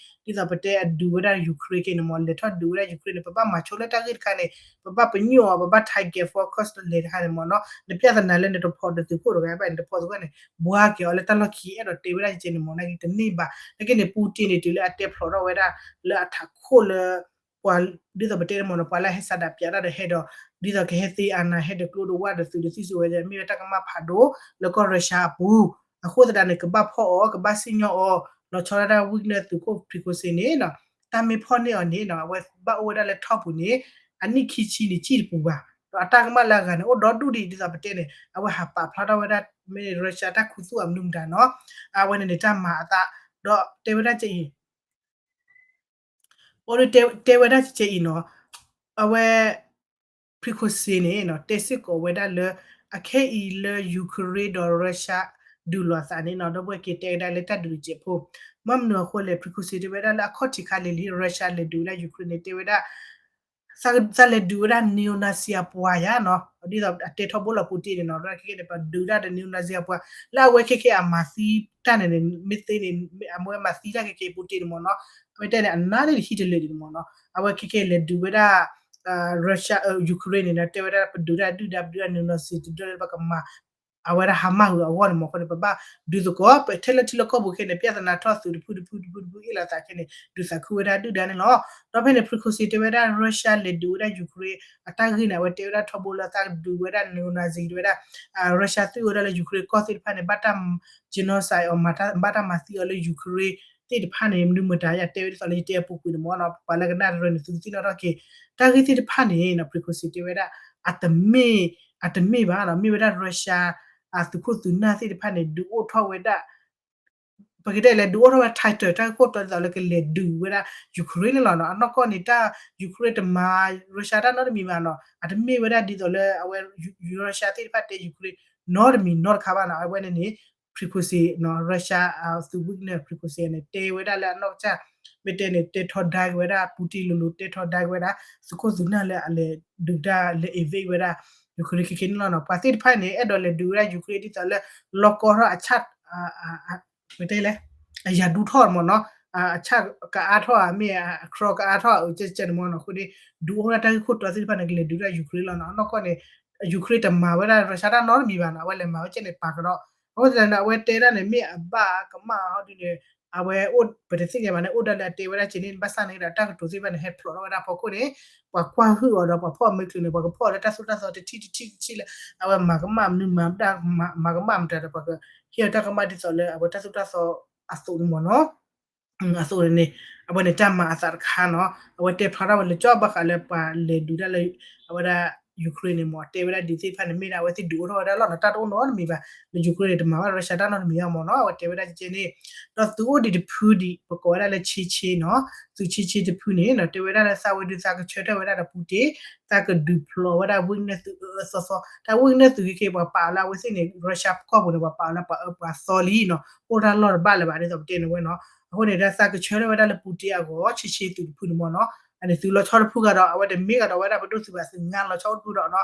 သိးပတဲအဒုးဝဲဒၣ် Ukraine က့န့ၣ်မ့ၢ် လဲၤထီၣ်ဒုးဝဲဒၣ် Ukraine န့ၣ် ပဘၣ်မၤဆိလၢတၢ်ဂ့ၢ်တခါန့ၣ် ပဘၣ်ပညိၣ်အီၤ ပဘၣ် target focus လဲၤတခါန့ၣ်မ့ၢ်နီၤ. နပျၢ်သနာ်လၢနတဖိးတသုးခိၣ်တဂၤဘၣ် နတဖိးသုးခိၣ်န့ၣ် ဘှါက့ၤအီၤလၢတၢ်လီၢ်ခံ အဲၣ်ဒိးတဲဝဲဒၣ်ကဲန့ၣ်မ့ၢ် နာ်က့တန့ၢ်ဘၣ်. နာ်က့န့ၣ် Putin န့ၣ် တုၤလၢအတဲဖျိးထီၣ်ဝဲဒၣ်လၢအထးခိၣ်လၢ ပှၤ ဒ်သိးပတဲန့ၣ်မ့ၢ်နီၤ ပှၤလၢဟဲစးဒးပၠးတၢ်ဒီးဟဲဒီး ဒ်သိးကဟဲသ့အနၤ ဟဲဒီးကျိဒိးဝၣ်ဒီးသုးဒီးသံၣ်စိဝဲ မ့ၢ်ဝဲတၢ်ကမၣ်ဖးဒိၣ် လၢကီၢ် Russia အပူၤ အဃိသတးန့ၣ် ကဘၣ်ဖီၣ်အီၤ ကဘၣ်စံၣ်ညီၣ်အီၤ လီၤဆီဒၣ်တၢ် Wagner သုးခိၣ် Prigozhin န့ၣ်နီၤ တၢ်မ့ၢ်ဖီၣ်န့ၢ်အီၤန့ၣ်နီၤ အဝဲဘၣ်အိၣ်ဝဲဒၣ်လၢ top ပူၤန့ၣ် အနံၣ်ခံဆံန့ၣ် ကံၣ်တပူၤဘၣ်. ဒီးအတၢ်ကမၣ်လၢအဂၤန့ၣ် အိၣ်ဒီဒူၣ်ဒံး ဒ်သိးပတဲန့ၣ် အဝဲဟးပာ်ဖျါထီၣ်ဝဲဒၣ် မ့ၢ် Russia တၢ်ခူသူၣ်အမနုၤမတၤနီၤ အဝဲန့ၣ်န့ၣ် တၢ်မၤအသး ဒီးတဲဝဲဒၣ်ကဲအံၤ အိၣ်ဒ်တဲဝဲဒၣ်ကဲအံၤနီၤ အဝဲ Prigozhin န့ၣ်နီၤ တဲစ့ၢ်ကီးဝဲဒၣ်လၢ အခဲအံၤလၢ Ukraine ဒီး Russia ဒုးလိာ်အသးန့ၣ်နီၤ ဒီပုၢ်ဝဲၢ်က့ၤတဲဝဲဒၣ်လၢတၢ်ဒုးတစဲးဖိ မ့ၢ်မနုၤအဃိလဲၣ် Prigozhin တဲဝဲဒၣ်လၢအခီၣ်ထံးခါလံၤလံၤ Russia လဲၤဒုးဝဲဒၣ် Ukraine န့ၣ် တဲဝဲဒၣ် သးလဲၤဒုးဝဲဒၣ် neo-Nazi အပှၤယါနီၤ ဒ်သိးအတဲထီဘိလီၤ Putin န့ၣ်နီၤ ခဲခဲန့ၣ် ပဒုးဒၣ်ဒီး neo-Nazi အပှၤ လၢအဝဲခဲခဲအမၤသံတၢ်န့ၣ်န့ၣ် မ့ၢ်သ့န့ၣ် အဝဲမၤသံတၢ်ခဲခဲ Putin န့ၣ်မ့ၢ်နီၤ အဝဲတဲန့ၣ် အနါန့ၣ်တဟံၣ်တလၢာ်ဒံးန့ၣ်မ့ၢ်နီၤ အဝဲခဲခဲလဲၤဒုးဝဲဒၣ် Russia Ukraine န့ၣ် တဲဝဲဒၣ်ပဒုးဒၣ်ဒုၣ်ဒါ ပဒုးဒၣ် neo-Nazi တဒုၣ်ဒါလၢပကမၤ အဝဲဒၣ်ဟါမၢ်ဝဲအဂီၢ်န့ၣ်မ့ၢ်အဃိန့ၣ် ပဘၣ်ဒုးသကိး ပထဲလၢထံလီၢ်ကီၢ်ပူၤခဲန့ၣ် ပျၢ်သနာ်ထီၣ်သုးတဖုတဖုတဖုတဖုအ့ၣ်လိာ်သးခဲန့ၣ် ဒုးသးခုဝဲဒၣ်ဒုၣ်ဒါန့ၣ်လီၤ. ဒီးဖဲန့ၣ် Prigozhin တဲဝဲဒၣ် Russia လဲၤဒုးဝဲဒၣ် Ukraine အတၢ်ဂ့ၢ်န့ၣ် အဝဲတဲဝဲဒၣ်ထီဘိလၢသးကဒုးဝဲဒၣ် neo-Nazi တဲဝဲဒၣ် Russia သုးဝဲဒၣ်လၢ Ukraine ကီၢ်သ့ၣ်တဖၣ်န့ၣ် ဘၣ်တၢ် genocide အီၤ ဘၣ်တၢ်မၤသံအီၤလၢ Ukraine သ့ၣ်တဖၣ်န့ၣ် မနုၤမတၤယတဲဝဲဒ်သိးလၢယတဲအပူၤကွံာ်န့ၣ်မ့ၢ်နီၤ ပှၤလၢကနၣ်တရၢန့ၣ် သုကသ့ၣ်နီၣ်ထီၣ်က့ၤ တၢ်ဂ့ၢ်သ့ၣ်တဖၣ်န့ၣ် Prigozhin တဲဝဲဒၣ် အတမ့ၢ် အတမ့ၢ်ဘၣ်နီၤ မ့ၢ်ဝဲဒၣ် Russia အသုးခိၣ်သုးနၢ်သ့ၣ်တဖၣ်န့ၣ် ဒုးအိၣ်ထီၣ်ဝဲဒၣ် ပကတဲလဲၤဒုးအိၣ်ထီၣ်ဝဲ title တၢ်ဂ့ၢ်ခိၣ်တီဒ်သိးလၢကလဲၤဒုးဝဲဒၣ် Ukraine န့ၣ်လီၤနီၤ. အနီၢ်ကီၢ်န့ၣ် တၢ် Ukraine တမၤ Russia တၢ်နီတမံၤဘၣ်နီၤ အတမ့ၢ်ဝဲဒၣ်ဒ်သိးလၢအဝဲ Russia သ့ၣ်တဖၣ်တဲ Ukraine နီတမံၤနီတခါဘၣ်နီၤ. အဝဲန့ၣ်န့ၣ် Prigozhin နီၤ Russia သုး Wagner Prigozhin န့ၣ် တဲဝဲဒၣ်လၢအနီၢ်ကစၢ် မ့ၢ်တဲန့ၣ် တဲထီဒါက့ၤဝဲဒၣ် Putin လိၤလိၤ တဲထီဒါက့ၤဝဲဒၣ် သုးခိၣ်သုးနၢ်လၢအလဲၤဒုးတၢ်လဲၤ invade ဝဲဒၣ် Ukraine ခဲခဲန့ၣ်လီၤနီၤ. ပှၤသ့ၣ်တဖၣ်န့ၣ် အဲၣ်ဒိးလဲၤဒုးဝဲဒၣ် Ukraine ဒ်သိးလၢ လီၢ်ကီထီၣ်အဆၣ် မ့ၢ်တဲလဲၣ် အယၤဒူထီၣ်မ့ၢ်နီၤ အဆၣ်ကအါထီၣ်ဧါ မ့ၢ်အခီကအါထီၣ်ဧါ ကဲကဲန့ၣ်မ့ၢ်နီၤ အဃိန့ၣ် ဒုးအိၣ်ဝဲဒၣ်တၢ်ဂ့ၢ်ခိၣ်တီသ့ၣ်တဖၣ်န့ၣ် ကလဲၤဒုးဒၣ် Ukraine လီၤနီၤ. အနီၢ်ကီၢ်န့ၣ် Ukraine တမၤဝဲဒၣ် Russia တၢ်နီတမံၤဘၣ်နီၤ အဝဲလဲၤမၤဝဲကဲန့ၣ် ပာ်ကဒီး အဃိသတးန့ၣ် အဝဲတဲဒၣ်န့ၣ် မ့ၢ်အဘၣ်ကမၣ်ဟီဒုန့ၣ် အဝဲအိၣ် ပတသ့ၣ်ညါဘၣ်န့ၣ် အိၣ်ဒၣ်လၢအတဲဝဲဒၣ်ကဲန့ၣ် ဘၣ်ဆၣ်န့ၣ်ဒီး တၢ်ကတိၤသ့ၣ်တဖၣ်န့ၣ် ဟဲဖျိးထီၣ်ဝဲဒၣ်အဖီခိၣ်န့ၣ် ပှၤကွၢ်ဟုၣ်အီၤဒီး ပှၤဖီၣ်အမဲာ်ချံန့ၣ် ပှၤကဖီၣ်အီၤလၢတၢ်သိၣ်တၢ်သီတထံၣ်တထံၣ်တထံၣ်လၢ အဝဲမၤကမၣ်မနုၤမၤ မၤကမၣ်မတၤဒီး ပှၤကဟ့ၣ်အီၤတၢ်ကမၣ်ဒ်သိးလၢ အဝဲတၢ်သိၣ်တၢ်သီအသိးန့ၣ်မ့ၢ်နီၤ အသိးန့ၣ် အဝဲန့ၣ်တၢ်မၤအသးတခါနီၤ အဝဲတဲဖျါထီၣ်ဝဲလၢကၠီဘၣ်ဃးလၢပှၤလဲၤဒုးတၢ်လၢ အဝဲဒၣ် Ukraine န့ၣ်မ့ၢ် တဲဝဲဒၣ်ဒ်သ့ၣ်တဖၣ်န့ၣ် မ့ၢ်ဒၣ်အဝဲသ့ၣ်ဒုးအိၣ်ထီၣ်ဝဲဒၣ်လီၤနီၤ တၢ်တအိၣ်နီတမံၤဘၣ် လၢ Ukraine န့ၣ် တမၤဘၣ် Russia တၢ်နီတမံၤဘၣ်မ့ၢ်နီၤ အဝဲတဲဝဲဒၣ်ကဲန့ၣ် ဒီးသုးအိၣ်ဒံးတဖုဒံး ပကိးဝဲဒၣ်လၢ Chechen နီၤ သုး Chechen တဖုန့ၣ်နီၤ တဲဝဲဒၣ်လၢသးဝဲဒုးသးကဆၢထၢၣ်ဝဲဒၣ်ဒီး Putin သးကဒုးဖျိးဝဲဒၣ် Wagner သုးအၢအၢသီသီ တၢ် Wagner သုးက့ၤက့ၤ ပှၤပာ်အီၤလၢအဝဲသ့ၣ်န့ၣ် Russia ကီၢ်ပူၤန့ၣ် ပှၤပာ်အီၤလၢပှၤအၢပှၤသီလံနီၤ အိၣ်တၢ်လီၢ်တဘၣ်လၢၤဘၣ် ဒ်သိးပတဲန့ၣ်ဝဲနီၤ အဃိန့ၣ်ဒီးသးကဆၢထၢၣ်ဝဲဒၣ်လၢ Putin အဂီၢ် Chechen သုးတဖုန့ၣ်မ့ၢ်နီၤ အန့ၣ်သုးလီၤဆီတဖုဂၤဒီး အဝဲတမ့ၢ်ဂၤဒီးဝဲဒၣ်ပဒိၣ်သုးဘၣ် သုးငါလီၤဆီအိၣ်တဖုဒီးနီၤ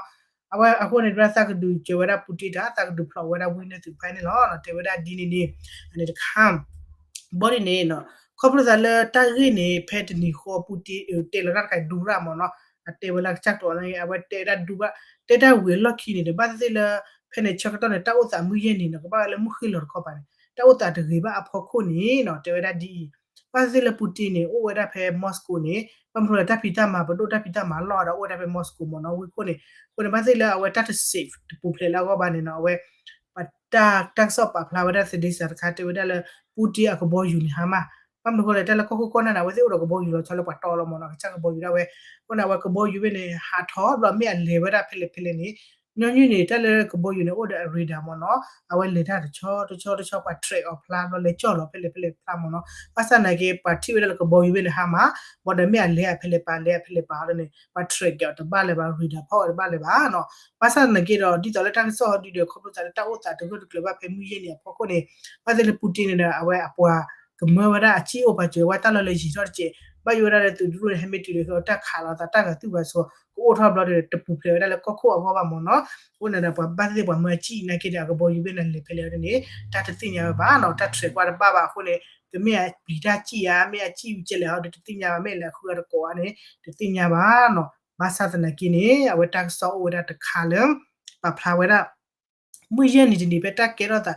အဝဲအဃိန့ၣ်ဒီးသးကဒုးစၢၤဝဲဒၣ် Putin တၢ် သးကဒုးဖျိးဝဲဒၣ် Wagner သုးတဖုန့ၣ်လီၤ တဲဝဲဒၣ်ဒ်န့ၣ်န့ၣ် အန့ၣ်တခါ ဘီဒ်န့ၣ် ခီဖျိသးလၢတၢ်ဂ့ၢ်န့ၣ် ဖဲတနံၤဃီ Putin တဲလီၤတၢ်တခါဒူရၣ်မ့ၢ်နီၤ အတဲဝဲလၢကစၢ်ကတိၤန့ၣ် အဝဲတဲဒၣ်ဒူရၣ် တဲတၢ်ဝံၤအလီၢ်ခံန့ၣ်ဒီး ဘၣ်သ့ၣ်သ့ၣ်လၢ ဖဲန့ၣ်ဆၢကတီၢ်န့ၣ် တၢ်အိၣ်သးမုၢ်ယဲၢ်နံၤနီၤ ကဘၣ်ဝဲလၢမုၢ်ဃ့ၢ်လီၤတခီပၤန့ၣ် တၢ်အိၣ်သးတဂ့ၤဘၣ်အဖီခိၣ်န့ၣ်နီၤ တဲဝဲဒၣ်ဒ်အံၤ ဘၣ်သ့ၣ်သ့ၣ်လၢ Putin န့ၣ် အိၣ်ဝဲဒၣ်ဖဲ Moscow န့ၣ် ဘၣ်မနုၤလၢတၢ်ဖံးတၢ်မၤ ပဒိၣ်တၢ်ဖံးတၢ်မၤလီၢ်ဒီး အိၣ်ဝဲဒၣ်ဖဲ Moscow မ့ၢ်နီၤ ဝ့ၢ်ခိၣ်န့ၣ် အဃိန့ၣ် ဘၣ်သ့ၣ်လၢအဝဲတၢ်တ safe တပူၤဖျဲးလၢအဂီၢ်ဘၣ်န့ၣ်နီၤ အဝဲ ပတၢ် တၢ်ကစီၣ်ပာ်ဖျါဝဲဒၣ်သဒ့စးတခါ တဲဝဲဒၣ်လၢ Putin အကဘီယူၤန့ၣ် ဟါမၢ် ဘၣ်မနုၤအဃိလဲၣ် တၢ်လၢကီၢ်ခိၣ်ကီၢ်နၢ်န့ၣ် အဝဲသ့ၣ်အိၣ်ဒီးကဘီယူၤလီၤဆီလၢပှၤတီလီၤမ့ၢ်နီၤ, ကစၢ်ကဘီယူၤဒၣ်ဝဲ, အဃိန့ၣ် အဝဲကဘီယူၤဘ့ၣ်န့ၣ် ဟးထီၣ်ဘျီမ့ၢ်အလဲၤဝဲဒၣ်ဖဲလဲၣ်ဖဲလဲၣ်န့ၣ် ညီနုၢ်န့ၣ် တၢ်လၢကဘီယူၤန့ၣ် အိၣ်ဒီးအ radar မ့ၢ်နီၤ, အဝဲလဲၤတၢ်တဆီတဆီတဆီ ပှၤ track အီၤဖျါဘျီလဲၤကၠီၣ်လီၤဖဲလဲၣ်ဖဲလဲၣ်ဖျါမ့ၢ်နီၤ, ဘၣ်ဆၣ်သနာ်က့ ပှၤထံၣ်ဝဲဒၣ်လၢကဘီယူၤဘ့ၣ်န့ၣ်ဟါမၢ်, ဘၣ်ဒီးမ့ၢ်အလဲၤအဖဲလဲၣ်ပာ် လဲၤအဖဲလဲၣ်ပာ်ဒီးန့ၣ် ပှၤ track က့ၤအီၤတဘၣ်လၢၤဘၣ်, radar ဖီၣ်အီၤတဘၣ်လၢၤဘၣ်နီၤ, ဘၣ်ဆၣ်သနာ်က့ဒီး ဒ်သိးလၢတၢ်ကစီၣ်ဟီဒုဒီး ခီဖျိသးလၢတၢ်အိၣ်သးတဂၢၢ်တကျၢၤဘၣ်ဖဲမုၢ်ယဲၢ်နံၤအဖီခိၣ်န့ၣ် ဘၣ်သ့ၣ်လၢ Putin န့ၣ်ဒီး အဝဲအပှၤကမၢဝဲဒၣ်အစံၣ်အိၣ်ပာ်စၢၤဝဲတၢ်လီၢ်လၢယံာ်ထီၣ်တက့ၢ်, ဘၣ်ယိၣ်ဝဲဒၣ်လၢသုးတရူၢ်န့ၣ် ဟဲမ့ၢ်တုၤဒီး တၢ်ခးလိာ်သးတၢ်ဂၤသုၣ်ဘၣ်ဆိ ကအိၣ်ထီၣ်ဘျီဒီး တပူၤဖျဲးဝဲဒၣ်လၢကီၢ်ခိၣ်အဂီၢ်ဘၣ်မ့ၢ်နီၤ, အဃိန့ၣ်ဒီး ပှၤဘၣ်သ့ၣ်ပှၤမၢအစံၣ်နာ်က့ဒီး အကဘီယူၤဘ့ၣ်န့ၣ်လဲၤဖဲလဲၣ်ဝဲဒၣ်န့ၣ် တၢ်တသ့ၣ်ညါဝဲဘၣ်နီၤ, တၢ် track ကွၢ်တဘၣ်ဘၣ်အဃိန့ၣ် ကမ့ၢ်အပျံၤတၢ်စံၣ်ဧါ မ့ၢ်အစံၣ်ကဲလဲၣ်ဟီဒီးတသ့ၣ်ညါဘၣ်, မ့ၢ်အလဲၤအဃုအတကိးဧါန့ၣ် တသ့ၣ်ညါဘၣ်နီၤ, ဘၣ်ဆၣ်သနာ်က့န့ၣ် အဝဲတၢ်ကစီၣ်အိၣ်ဝဲဒၣ်တခါလၢ ပာ်ဖျါဝဲဒၣ် မုၢ်ယဲၢ်နံၤတနံၤဖဲတၢ်ကဲထီၣ်သး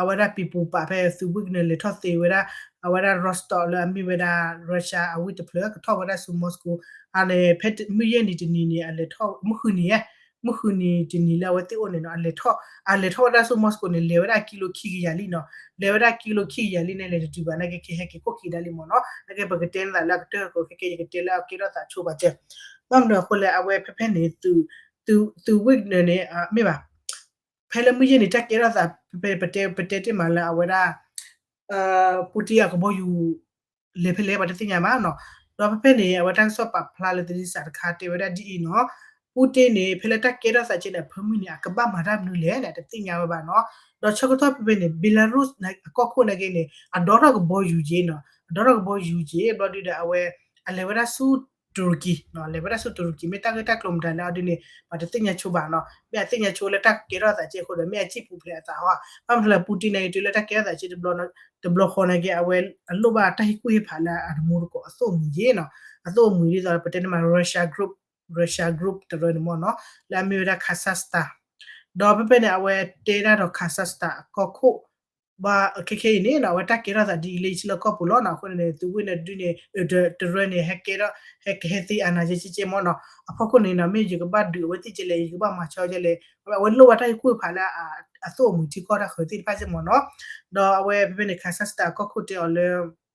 အဝဲဒၣ်ပံၤပူၤပာ်ဖဲသုး Wagner လဲၤထီၣ်သ့ဝဲဒၣ် အဝဲဒၣ် Rostov လၢအမ့ၢ်ဝဲဒၣ် Russia အဝ့ၢ်တဖျၢၣ် ကထီၣ်ဝဲဒၣ်ဆူ Moscow အန့ၣ် ဖဲမုၢ်ယဲၢ်နံၤတနံၤန့ၣ် အလဲၤထီၣ် မုၢ်ဃုနံၤဧါ, မုၢ်ဃုနံၤတနံၤလၢအဝဲသ့ၣ်အိၣ်န့ၣ်နီၤ အလဲၤထီၣ် အလဲၤထီၣ်ဝဲဒၣ်ဆူ Moscow န့ၣ် လဲၤဝဲဒၣ်ကံလိခံကယၤလံနီၤ, လဲၤဝဲဒၣ်ကံလိခံကယၤလံန့ၣ် လဲၤတတုၤဘၣ်နာ်က့ ကဟဲက့ၤခိၣ်က့ၤဒၣ်လံမ့ၢ်နီၤ, နာ်က့ပကတဲန့ၣ်သးလၢအကတၢၢ်ကီးခဲကဲ ယကတဲလၢအကဲထီၣ်သးဆိပာ်စၢၤ, ဘၣ်မနုၤအဃိလဲၣ် အဝဲဖဲဖဲန့ၣ် သုး Wagner န့ၣ် မ့ၢ်ဘၣ် ဖဲလၢမုၢ်ယဲၢ်နံၤတၢ်ကဲထီၣ်သး ပတဲ ပတဲတ့ၢ်မးလၢအဝဲဒၣ် Putin အကဘီယူၤ လဲၤဖဲလဲၣ် ပှၤတသ့ၣ်ညါဘၣ်နီၤ, ဒီးဖဲဖဲန့ၣ် အဝဲတၢ်ကစီၣ်ပာ်ဖျါလၢသဒံစးတခါတဲဝဲဒၣ်ဒ်အံၤနီၤ, Putin န့ၣ် ဖဲလၢတၢ်ကဲထီၣ်သးကဲန့ၣ် အဖၢမုၢ်န့ၣ် အကဘၣ်မၤတၢ်မနုၤလဲၣ်န့ၣ် တသ့ၣ်ညါဝဲဘၣ်နီၤ, ဒီးဆၢကတီၢ်ဖဲဖဲန့ၣ် Belarus အကီၢ်ခိၣ်နာ်က့န့ၣ် အဒီထီၣ်ကဘီယူၤက့နီၤ, အဒီထီၣ်ကဘီယူၤက့ ဘျီဒုဒီးအဝဲ အလဲၤဝဲဒၣ်ဆူ တူရကံ လဲၤဝဲဒၣ်ဆူတူရကံ မ့ၢ်တၢ်ဂ့ၢ်တၢ်ကျိၤမတၤလဲၣ်အီၤဒ်န့ၣ် ပှၤတသ့ၣ်ညါဆိဘၣ်နီၤ, မ့ၢ်အသ့ၣ်ညါဆိလၢတၢ်ကဲထီၣ်သးကဲအဃိဒီး မ့ၢ်အစံၣ်ပူၤဖျဲးအသးဟီ, ဘၣ်မနုၤလဲၣ် Putin န့ၣ် တုၤလၢတၢ်ကဲထီၣ်သးကဲ တဘျီဃီနာ်က့ အဝဲအလိၣ်ဘၣ်တၢ်ဟ့ၣ်ကူၣ်ဟ့ၣ်ဖးလၢအတမူတကိးအသိၣ်မှံၤက့နီၤ, အသိၣ်မှံၤဒ်သိးပတဲန့ၣ်မး Russia group, Russia group တရၢန့ၣ်မ့ၢ်နီၤ, လၢအမ့ၢ်ဝဲဒၣ် Kazakhstan, ဒီးဖဲဖဲန့ၣ် အဝဲတဲဒၣ်ဒီး Kazakhstan အကီၢ်ခိၣ် ဘၣ်ခဲခဲအံၤန့ၣ်နီၤ အဝဲတၢ်ကဲထီၣ်သးဒ်အံၤလၢယထံလီၢ်ကီၢ်ပူၤလီၤနီၤ, အဃိန့ၣ် သုးဝ့ၢ်န့ၣ်ဒုန့ၣ် တရၢန့ၣ် ဟဲကဲထီၣ် ဟဲကဟဲသ့အနၤယဲကဲကဲမ့ၢ်နီၤ, အဖီခိၣ်န့ၣ်နီၤ မ့ၢ်ယကဘၣ်ဒုးအဝဲသ့ၣ်ကဲလဲၣ် ယကဘၣ်မၤဆီကဲလဲၣ်, အဝဲလိၣ်ဘၣ်တၢ်ဟ့ၣ်ကူၣ်ဟ့ၣ်ဖးလၢ အသိၣ်အမှံၤထံကီၢ်တၢ်ဃၢၤသ့ၣ်တဖၣ်ကဲမ့ၢ်နီၤ, ဒီးအဝဲဖဲဖဲန့ၣ် Kazakhstan အကီၢ်ခိၣ်တဲအီၤလၢ